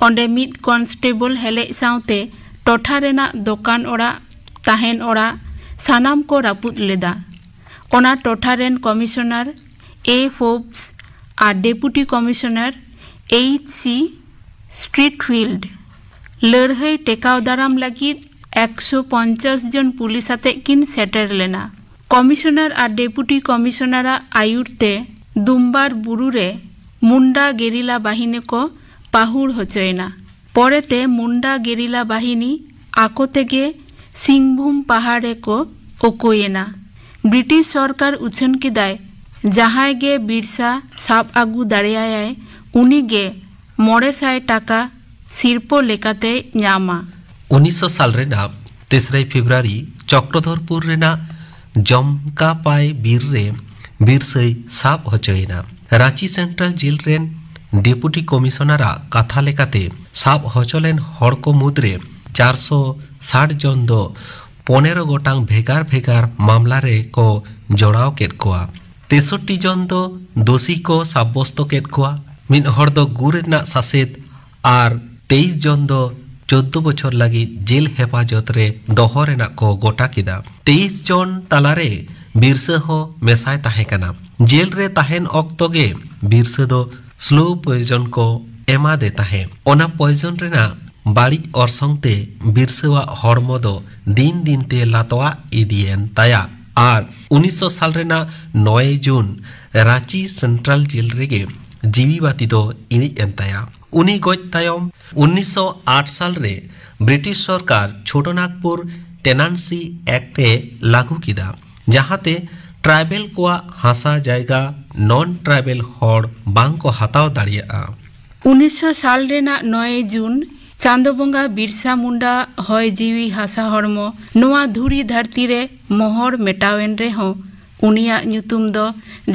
ᱚᱸᱰᱮ ᱢᱤᱫ ᱠᱚᱱᱥᱴᱮᱵᱚᱞ ᱦᱮᱞᱮᱡ ᱥᱟᱶᱛᱮ ᱴᱚᱴᱷᱟ ᱨᱮᱱᱟᱜ ᱫᱚᱠᱟᱱ ᱚᱲᱟᱜ, ᱛᱟᱦᱮᱱ ᱚᱲᱟᱜ ᱥᱟᱱᱟᱢ ᱠᱚ ᱨᱟᱹᱯᱩᱫ ᱞᱮᱫᱟ᱾ ᱚᱱᱟ ᱴᱚᱴᱷᱟ ᱨᱮᱱ ᱠᱚᱢᱤᱥᱚᱱᱟᱨ ᱮ ᱯᱷᱳᱵᱥ ᱟᱨ ᱰᱮᱯᱩᱴᱤ ᱠᱚᱢᱤᱥᱚᱱᱟᱨ ᱮᱭᱤᱪ ᱥᱤ ᱥᱴᱨᱤᱴᱯᱷᱤᱞᱰ ᱞᱟᱹᱲᱦᱟᱹᱭ ᱴᱮᱠᱟᱣ ᱫᱟᱨᱟᱢ ᱞᱟᱹᱜᱤᱫ ᱮᱠᱥᱚ ᱯᱚᱧᱪᱟᱥ ᱡᱚᱱ ᱯᱩᱞᱤᱥ ᱟᱛᱮᱫ ᱠᱤᱱ ᱥᱮᱴᱮᱨ ᱞᱮᱱᱟ᱾ ᱠᱚᱢᱤᱥᱚᱱᱟᱨ ᱟᱨ ᱰᱮᱯᱩᱴᱤ ᱠᱚᱢᱤᱥᱚᱱᱟᱨᱟᱜ ᱟᱹᱭᱩᱨ ᱛᱮ ᱫᱩᱢᱵᱟᱨ ᱵᱩᱨᱩ ᱨᱮ ᱢᱩᱱᱰᱟ ᱜᱮᱨᱤᱞᱟ ᱵᱟᱦᱤᱱᱤ ᱠᱚ ᱯᱟᱹᱦᱩᱲ ᱦᱚᱪᱚᱭᱮᱱᱟ᱾ ᱯᱚᱨᱮᱛᱮ ᱢᱩᱱᱰᱟ ᱜᱮᱨᱤᱞᱟ ᱵᱟᱦᱤᱱᱤ ᱟᱠᱚ ᱛᱮᱜᱮ ᱥᱤᱝᱵᱷᱩᱢ ᱯᱟᱦᱟᱲ ᱨᱮᱠᱚ ᱳᱠᱳᱭᱮᱱᱟ᱾ ᱵᱨᱤᱴᱤᱥ ᱥᱚᱨᱠᱟᱨ ᱩᱪᱷᱟᱹᱱ ᱠᱮᱫᱟᱭ, ᱡᱟᱦᱟᱸᱭ ᱜᱮ ᱵᱤᱨᱥᱟ ᱥᱟᱵ ᱟᱹᱜᱩ ᱫᱟᱲᱮᱭᱟᱭᱟᱭ, ᱩᱱᱤ ᱜᱮ ᱢᱚᱬᱮ ᱥᱟᱭ ᱴᱟᱠᱟ ᱥᱤᱨᱯᱟᱹ ᱞᱮᱠᱟᱛᱮᱭ ᱧᱟᱢᱟ᱾ ᱩᱱᱤᱥᱥᱚ ᱥᱟᱞ ᱨᱮᱱᱟᱜ ᱛᱮᱥᱨᱟᱭ ᱯᱷᱮᱵᱨᱩᱣᱟᱨᱤ ᱪᱚᱠᱨᱚᱫᱷᱚᱨᱯᱩᱨ ᱨᱮᱱᱟᱜ ᱡᱚᱢᱠᱟᱯᱟᱭ ᱵᱤᱨ ᱨᱮ ᱵᱤᱨᱥᱟᱹᱭ ᱥᱟᱵ ᱦᱚᱪᱚᱭᱮᱱᱟ᱾ ᱨᱟᱸᱪᱤ ᱥᱮᱱᱴᱨᱟᱞ ᱡᱮᱞ ᱨᱮᱱ ᱰᱮᱯᱩᱴᱤ ᱠᱚᱢᱤᱥᱚᱱᱟᱨᱟᱜ ᱠᱟᱛᱷᱟ ᱞᱮᱠᱟᱛᱮ, ᱥᱟᱵ ᱦᱚᱪᱚ ᱞᱮᱱ ᱦᱚᱲ ᱠᱚ ᱢᱩᱫᱽᱨᱮ ᱪᱟᱨᱥᱚ ᱥᱟᱴ ᱡᱚᱱ ᱫᱚ ᱯᱚᱱᱮᱨᱚ ᱜᱚᱴᱟᱝ ᱵᱷᱮᱜᱟᱨ ᱵᱷᱮᱜᱟᱨ ᱢᱟᱢᱞᱟ ᱨᱮ ᱠᱚ ᱡᱚᱲᱟᱣ ᱠᱮᱫ ᱠᱚᱣᱟ᱾ ᱛᱮᱥᱚᱴᱴᱤ ᱡᱚᱱ ᱫᱚ ᱫᱳᱥᱤ ᱠᱚ ᱥᱟᱵᱵᱚᱥᱛᱚ ᱠᱮᱫ ᱠᱚᱣᱟ᱾ ᱢᱤᱫ ᱦᱚᱲ ᱫᱚ ᱜᱩᱨ ᱨᱮᱱᱟᱜ ᱥᱟᱥᱮᱛ ᱟᱨ ᱛᱮᱭᱤᱥ ᱡᱚᱱ ᱫᱚ ᱪᱳᱫᱫᱳ ᱵᱚᱪᱷᱚᱨ ᱞᱟᱹᱜᱤᱫ ᱡᱮᱞ ᱦᱮᱯᱟᱡᱚᱛ ᱨᱮ ᱫᱚᱦᱚ ᱨᱮᱱᱟᱜ ᱠᱚ ᱜᱚᱴᱟ ᱠᱮᱫᱟ᱾ ᱛᱮᱭᱤᱥ ᱡᱚᱱ ᱛᱟᱞᱟᱨᱮ ᱵᱤᱨᱥᱟᱹ ᱦᱚᱸ ᱢᱮᱥᱟᱭ ᱛᱟᱦᱮᱸ ᱠᱟᱱᱟ᱾ ᱡᱮᱞ ᱨᱮ ᱛᱟᱦᱮᱱ ᱚᱠᱛᱚ ᱜᱮ ᱵᱤᱨᱥᱟᱹ ᱫᱚ slow poison ᱠᱚ ᱮᱢᱟᱫᱮ ᱛᱟᱦᱮᱸ᱾ ᱚᱱᱟ poison ᱨᱮᱱᱟᱜ ᱵᱟᱹᱲᱤᱡ ᱚᱨᱥᱚᱝ ᱛᱮ ᱵᱤᱨᱥᱟᱹᱣᱟᱜ ᱦᱚᱲᱢᱚ ᱫᱚ ᱫᱤᱱ ᱫᱤᱱ ᱛᱮ ᱞᱟᱛᱣᱟᱜ ᱤᱫᱤᱭᱮᱱ ᱛᱟᱭᱟ ᱟᱨ ᱩᱱᱤᱥᱥᱚ ᱥᱟᱞ ᱨᱮᱱᱟᱜ ᱱᱚᱭᱮ ᱡᱩᱱ ᱨᱟᱸᱪᱤ ᱥᱮᱱᱴᱨᱟᱞ ᱡᱮᱞ ᱨᱮᱜᱮ ᱡᱤᱣᱤ ᱵᱟᱹᱛᱤ ᱫᱚ ᱤᱬᱤᱡ ᱮᱱ ᱛᱟᱭᱟ᱾ ᱩᱱᱤ ᱜᱚᱡ ᱛᱟᱭᱚᱢ ᱩᱱᱤᱥᱥᱚ ᱟᱴ ᱥᱟᱞ ᱨᱮ ᱵᱨᱤᱴᱤᱥ ᱥᱚᱨᱠᱟᱨ ᱪᱷᱳᱴᱳᱱᱟᱜᱽᱯᱩᱨ Tenancy Act ᱮ ᱞᱟᱹᱜᱩ ᱠᱮᱫᱟ, ᱡᱟᱦᱟᱸᱛᱮ tribal ᱠᱚᱣᱟᱜ ᱦᱟᱥᱟ ᱡᱟᱭᱜᱟ non tribal ᱦᱚᱲ ᱵᱟᱝ ᱠᱚ ᱦᱟᱛᱟᱣ ᱫᱟᱲᱮᱭᱟᱜᱼᱟ᱾ ᱩᱱᱤᱥᱥᱚ ᱥᱟᱞ ᱨᱮᱱᱟᱜ ᱱᱚᱭᱮ ᱡᱩᱱ, ᱪᱟᱸᱫᱚ ᱵᱚᱸᱜᱟ ᱵᱤᱨᱥᱟ ᱢᱩᱱᱰᱟ ᱦᱚᱭ ᱡᱤᱣᱤ ᱦᱟᱥᱟ ᱦᱚᱲᱢᱚ ᱱᱚᱣᱟ ᱫᱷᱩᱲᱤ ᱫᱷᱟᱹᱨᱛᱤ ᱨᱮ ᱢᱚᱦᱚᱨ ᱢᱮᱴᱟᱣᱮᱱ ᱨᱮᱦᱚᱸ, ᱩᱱᱤᱭᱟᱜ ᱧᱩᱛᱩᱢ ᱫᱚ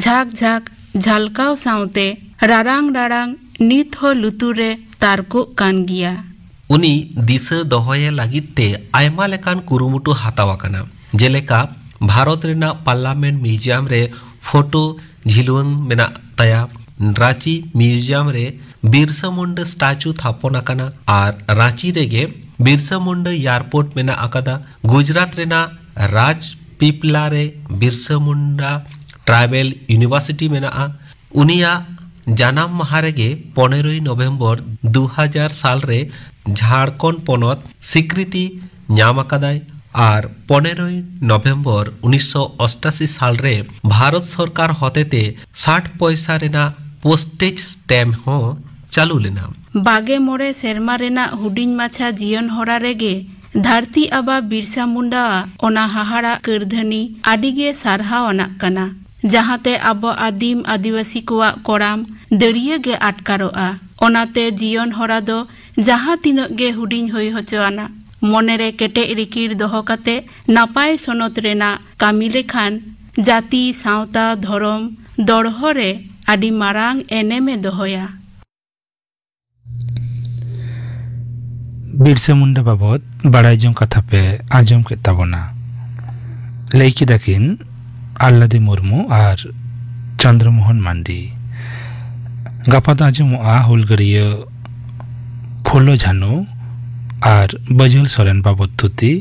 ᱡᱷᱟᱠ ᱡᱷᱟᱠ ᱡᱷᱟᱞᱠᱟᱣ ᱥᱟᱶᱛᱮ ᱨᱟᱨᱟᱝ ᱨᱟᱲᱟᱝ ᱱᱤᱛ ᱦᱚᱸ ᱞᱩᱛᱩᱨ ᱨᱮ ᱛᱟᱨᱠᱚᱜ ᱠᱟᱱ ᱜᱮᱭᱟ᱾ ᱩᱱᱤ ᱫᱤᱥᱟᱹ ᱫᱚᱦᱚᱭᱮ ᱞᱟᱹᱜᱤᱫ ᱛᱮ ᱟᱭᱢᱟ ᱞᱮᱠᱟᱱ ᱠᱩᱨᱩᱢᱩᱴᱩ ᱦᱟᱛᱟᱣ ᱟᱠᱟᱱᱟ, ᱡᱮᱞᱮᱠᱟ ᱵᱷᱟᱨᱚᱛ ᱨᱮᱱᱟᱜ Parliament Museum ᱨᱮ ᱯᱷᱳᱴᱳ ᱡᱷᱤᱞᱣᱟᱹᱝ ᱢᱮᱱᱟᱜ ᱛᱟᱭᱟ, ᱨᱟᱸᱪᱤ Museum ᱨᱮ ᱵᱤᱨᱥᱟ ᱢᱩᱱᱰᱟ statue ᱛᱷᱟᱯᱚᱱ ᱟᱠᱟᱱᱟ ᱟᱨ ᱨᱟᱸᱪᱤ ᱨᱮᱜᱮ ᱵᱤᱨᱥᱟ ᱢᱩᱱᱰᱟ airport ᱢᱮᱱᱟᱜ ᱟᱠᱟᱫᱟ᱾ ᱜᱩᱡᱽᱨᱟᱛ ᱨᱮᱱᱟᱜ ᱨᱟᱡᱽᱯᱤᱯᱞᱟ ᱨᱮ ᱵᱤᱨᱥᱟ ᱢᱩᱱᱰᱟ Tribal University ᱢᱮᱱᱟᱜᱼᱟ᱾ ᱩᱱᱤᱭᱟᱜ ᱡᱟᱱᱟᱢ ᱢᱟᱦᱟ ᱨᱮᱜᱮ ᱯᱚᱱᱮᱨᱚᱭ ᱱᱚᱵᱷᱮᱢᱵᱚᱨ ᱫᱩ ᱦᱟᱡᱟᱨ ᱥᱟᱞ ᱨᱮ ᱡᱷᱟᱲᱠᱷᱚᱸᱰ ᱯᱚᱱᱚᱛ ᱥᱤᱠᱨᱤᱛᱤ ᱧᱟᱢ ᱟᱠᱟᱫᱟᱭ ᱟᱨ ᱯᱚᱱᱮᱨᱚᱭ ᱱᱚᱵᱷᱮᱢᱵᱚᱨ ᱩᱱᱤᱥᱥᱚ ᱚᱥᱴᱟᱥᱤ ᱥᱟᱞ ᱨᱮ ᱵᱷᱟᱨᱚᱛ ᱥᱚᱨᱠᱟᱨ ᱦᱚᱛᱮᱛᱮ ᱥᱟᱴ ᱯᱚᱭᱥᱟ ᱨᱮᱱᱟᱜ postage stamp ᱦᱚᱸ ᱪᱟᱹᱞᱩ ᱞᱮᱱᱟ᱾ ᱵᱟᱜᱮ ᱢᱚᱬᱮ ᱥᱮᱨᱢᱟ ᱨᱮᱱᱟᱜ ᱦᱩᱰᱤᱧ ᱢᱟᱪᱷᱟ ᱡᱤᱭᱚᱱ ᱦᱚᱨᱟ ᱨᱮᱜᱮ ᱫᱷᱟᱹᱨᱛᱤ ᱟᱵᱟ ᱵᱤᱨᱥᱟ ᱢᱩᱱᱰᱟᱣᱟᱜ ᱚᱱᱟ ᱦᱟᱦᱟᱲᱟᱜ ᱠᱟᱹᱨᱫᱷᱟᱹᱱᱤ ᱟᱹᱰᱤ ᱜᱮ ᱥᱟᱨᱦᱟᱣ ᱟᱱᱟᱜ ᱠᱟᱱᱟ, ᱡᱟᱦᱟᱸᱛᱮ ᱟᱵᱚ ᱟᱹᱫᱤᱢ ᱟᱹᱫᱤᱵᱟᱹᱥᱤ ᱠᱚᱣᱟᱜ ᱠᱚᱲᱟᱢ ᱫᱟᱹᱨᱭᱟᱹ ᱜᱮ ᱟᱴᱠᱟᱨᱚᱜᱼᱟ᱾ ᱚᱱᱟᱛᱮ ᱡᱤᱭᱚᱱ ᱦᱚᱨᱟ ᱫᱚ ᱡᱟᱦᱟᱸ ᱛᱤᱱᱟᱹᱜ ᱜᱮ ᱦᱩᱰᱤᱧ ᱦᱩᱭ ᱦᱚᱪᱚ ᱟᱱᱟᱜ, ᱢᱚᱱᱮᱨᱮ ᱠᱮᱴᱮᱡ ᱨᱤᱠᱤᱲ ᱫᱚᱦᱚ ᱠᱟᱛᱮ ᱱᱟᱯᱟᱭ ᱥᱚᱱᱚᱛ ᱨᱮᱱᱟᱜ ᱠᱟᱹᱢᱤ ᱞᱮᱠᱷᱟᱱ ᱡᱟᱹᱛᱤ, ᱥᱟᱶᱛᱟ, ᱫᱷᱚᱨᱚᱢ ᱫᱚᱲᱦᱚ ᱨᱮ ᱟᱹᱰᱤ ᱢᱟᱨᱟᱝ ᱮᱱᱮᱢᱮ ᱫᱚᱦᱚᱭᱟ᱾ ᱵᱤᱨᱥᱟ ᱢᱩᱱᱰᱟ ᱵᱟᱵᱚᱛ ᱵᱟᱲᱟᱭ ᱡᱚᱝ ᱠᱟᱛᱷᱟ ᱯᱮ ᱟᱸᱡᱚᱢ ᱠᱮᱫ ᱛᱟᱵᱚᱱᱟ᱾ ᱞᱟᱹᱭ ᱠᱮᱫᱟ ᱠᱤᱱ ᱟᱞᱞᱟᱫᱤ ᱢᱩᱨᱢᱩ ᱟᱨ ᱪᱚᱱᱫᱨᱚᱢᱳᱦᱚᱱ ᱢᱟᱱᱰᱤ᱾ ᱜᱟᱯᱟ ᱫᱚ ᱟᱸᱡᱚᱢᱚᱜᱼᱟ ᱦᱩᱞᱜᱟᱹᱨᱤᱭᱟᱹ ᱯᱷᱩᱞᱳ ᱡᱷᱟᱱᱳ ᱟᱨ ᱵᱟᱹᱡᱩᱞ ᱥᱚᱨᱮᱱ ᱵᱟᱵᱚᱛ ᱛᱷᱩᱛᱤ,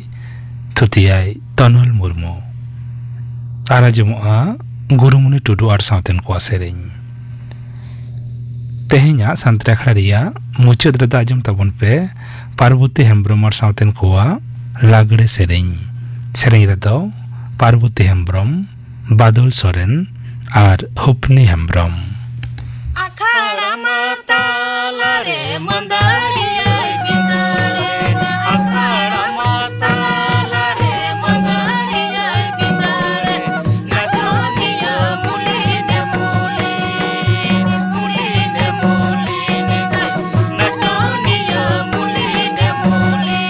ᱛᱷᱩᱛᱤᱭᱟᱭ ᱛᱚᱱᱚᱞ ᱢᱩᱨᱢᱩ᱾ ᱟᱨ ᱟᱸᱡᱚᱢᱚᱜᱼᱟ ᱜᱩᱨᱩᱢᱩᱱᱤ ᱴᱩᱰᱩ ᱟᱨ ᱥᱟᱶᱛᱮᱱ ᱠᱚᱣᱟᱜ ᱥᱮᱨᱮᱧ᱾ ᱛᱮᱦᱮᱧᱟᱜ ᱥᱟᱱᱛᱟᱲ ᱟᱠᱷᱲᱟ ᱨᱮᱭᱟᱜ ᱢᱩᱪᱟᱹᱫ ᱨᱮᱫᱚ ᱟᱸᱡᱚᱢ ᱛᱟᱵᱚᱱ ᱯᱮ ᱯᱟᱨᱵᱚᱛᱤ ᱦᱮᱢᱵᱨᱚᱢ ᱟᱨ ᱥᱟᱶᱛᱮᱱ ᱠᱚᱣᱟᱜ ᱞᱟᱜᱽᱲᱮ ᱥᱮᱨᱮᱧ᱾ ᱥᱮᱨᱮᱧ ᱨᱮᱫᱚ ᱯᱟᱨᱵᱚᱛᱤ ᱦᱮᱢᱵᱨᱚᱢ, ᱵᱟᱫᱚᱞ ᱥᱚᱨᱮᱱ ᱟᱨ ᱦᱩᱯᱱᱤ ᱦᱮᱢᱵᱨᱚᱢ᱾ ᱟᱠᱷᱟᱲᱟ ᱢᱟ ᱛᱟᱞᱟᱨᱮ ᱢᱟᱹᱫᱟᱹᱲᱤᱭᱟᱹᱭ ᱵᱤᱫᱟᱹᱲᱮᱱᱟ, ᱟᱠᱷᱟᱲᱟ ᱢᱟ ᱛᱟᱞᱟᱨᱮ ᱢᱟᱹᱫᱟᱹᱲᱤᱭᱟᱹᱭ ᱵᱤᱫᱟᱹᱲᱮᱱᱟ᱾ ᱱᱟᱪᱚᱱᱤᱭᱟᱹ ᱢᱩᱞᱤᱱᱮ ᱢᱩᱞᱤᱱ, ᱢᱩᱞᱤᱱᱮ ᱢᱩᱞᱤᱱ, ᱱᱟᱪᱚᱱᱤᱭᱟᱹ ᱢᱩᱞᱤᱱᱮ ᱢᱩᱞᱤᱱ᱾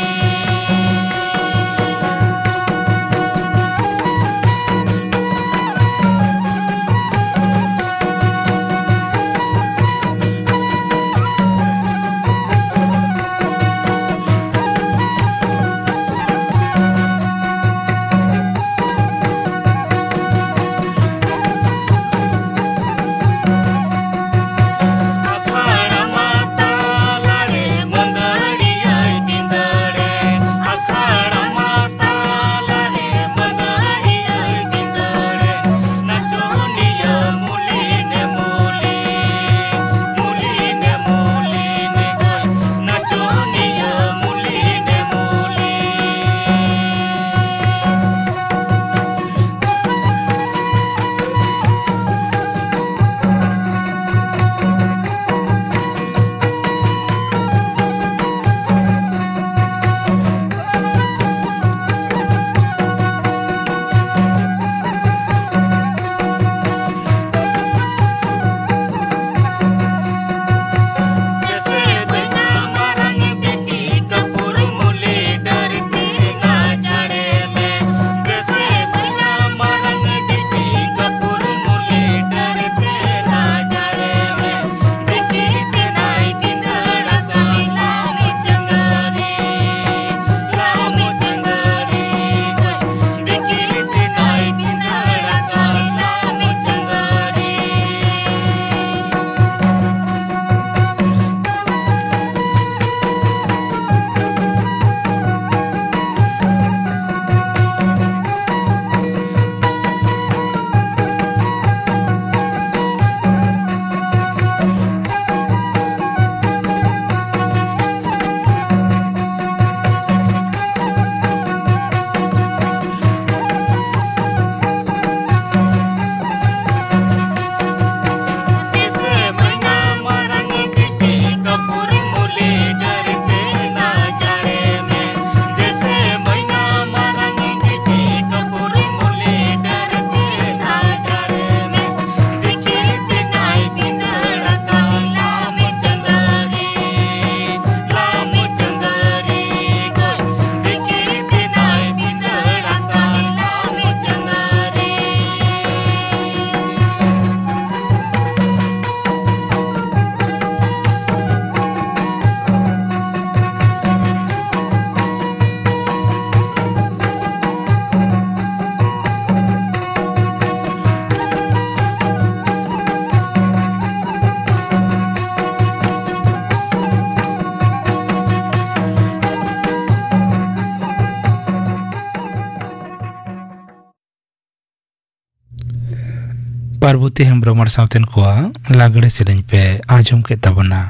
ᱯᱟᱨᱵᱚᱛᱤ ᱦᱮᱢᱵᱽᱨᱚᱢ ᱟᱨ ᱥᱟᱶᱛᱮᱱ ᱠᱚᱣᱟᱜ ᱞᱟᱜᱽᱲᱮ ᱥᱮᱨᱮᱧ ᱯᱮ ᱟᱸᱡᱚᱢ ᱠᱮᱫ ᱛᱟᱵᱚᱱᱟ᱾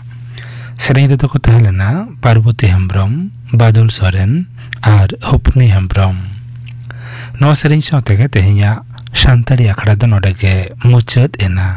ᱥᱮᱨᱮᱧ ᱨᱮᱫᱚ ᱠᱚ ᱛᱟᱦᱮᱸ ᱞᱮᱱᱟ ᱯᱟᱨᱵᱚᱛᱤ ᱦᱮᱢᱵᱽᱨᱚᱢ, ᱵᱟᱫᱚᱞ ᱥᱚᱨᱮᱱ ᱟᱨ ᱦᱩᱯᱱᱤ ᱦᱮᱢᱵᱽᱨᱚᱢ᱾ ᱱᱚᱣᱟ ᱥᱮᱨᱮᱧ ᱥᱟᱶ ᱛᱮᱜᱮ ᱛᱮᱦᱮᱧᱟᱜ ᱥᱟᱱᱛᱟᱲᱤ ᱟᱠᱷᱲᱟ ᱫᱚ ᱱᱚᱰᱮ ᱜᱮ ᱢᱩᱪᱟᱹᱫ ᱮᱱᱟ᱾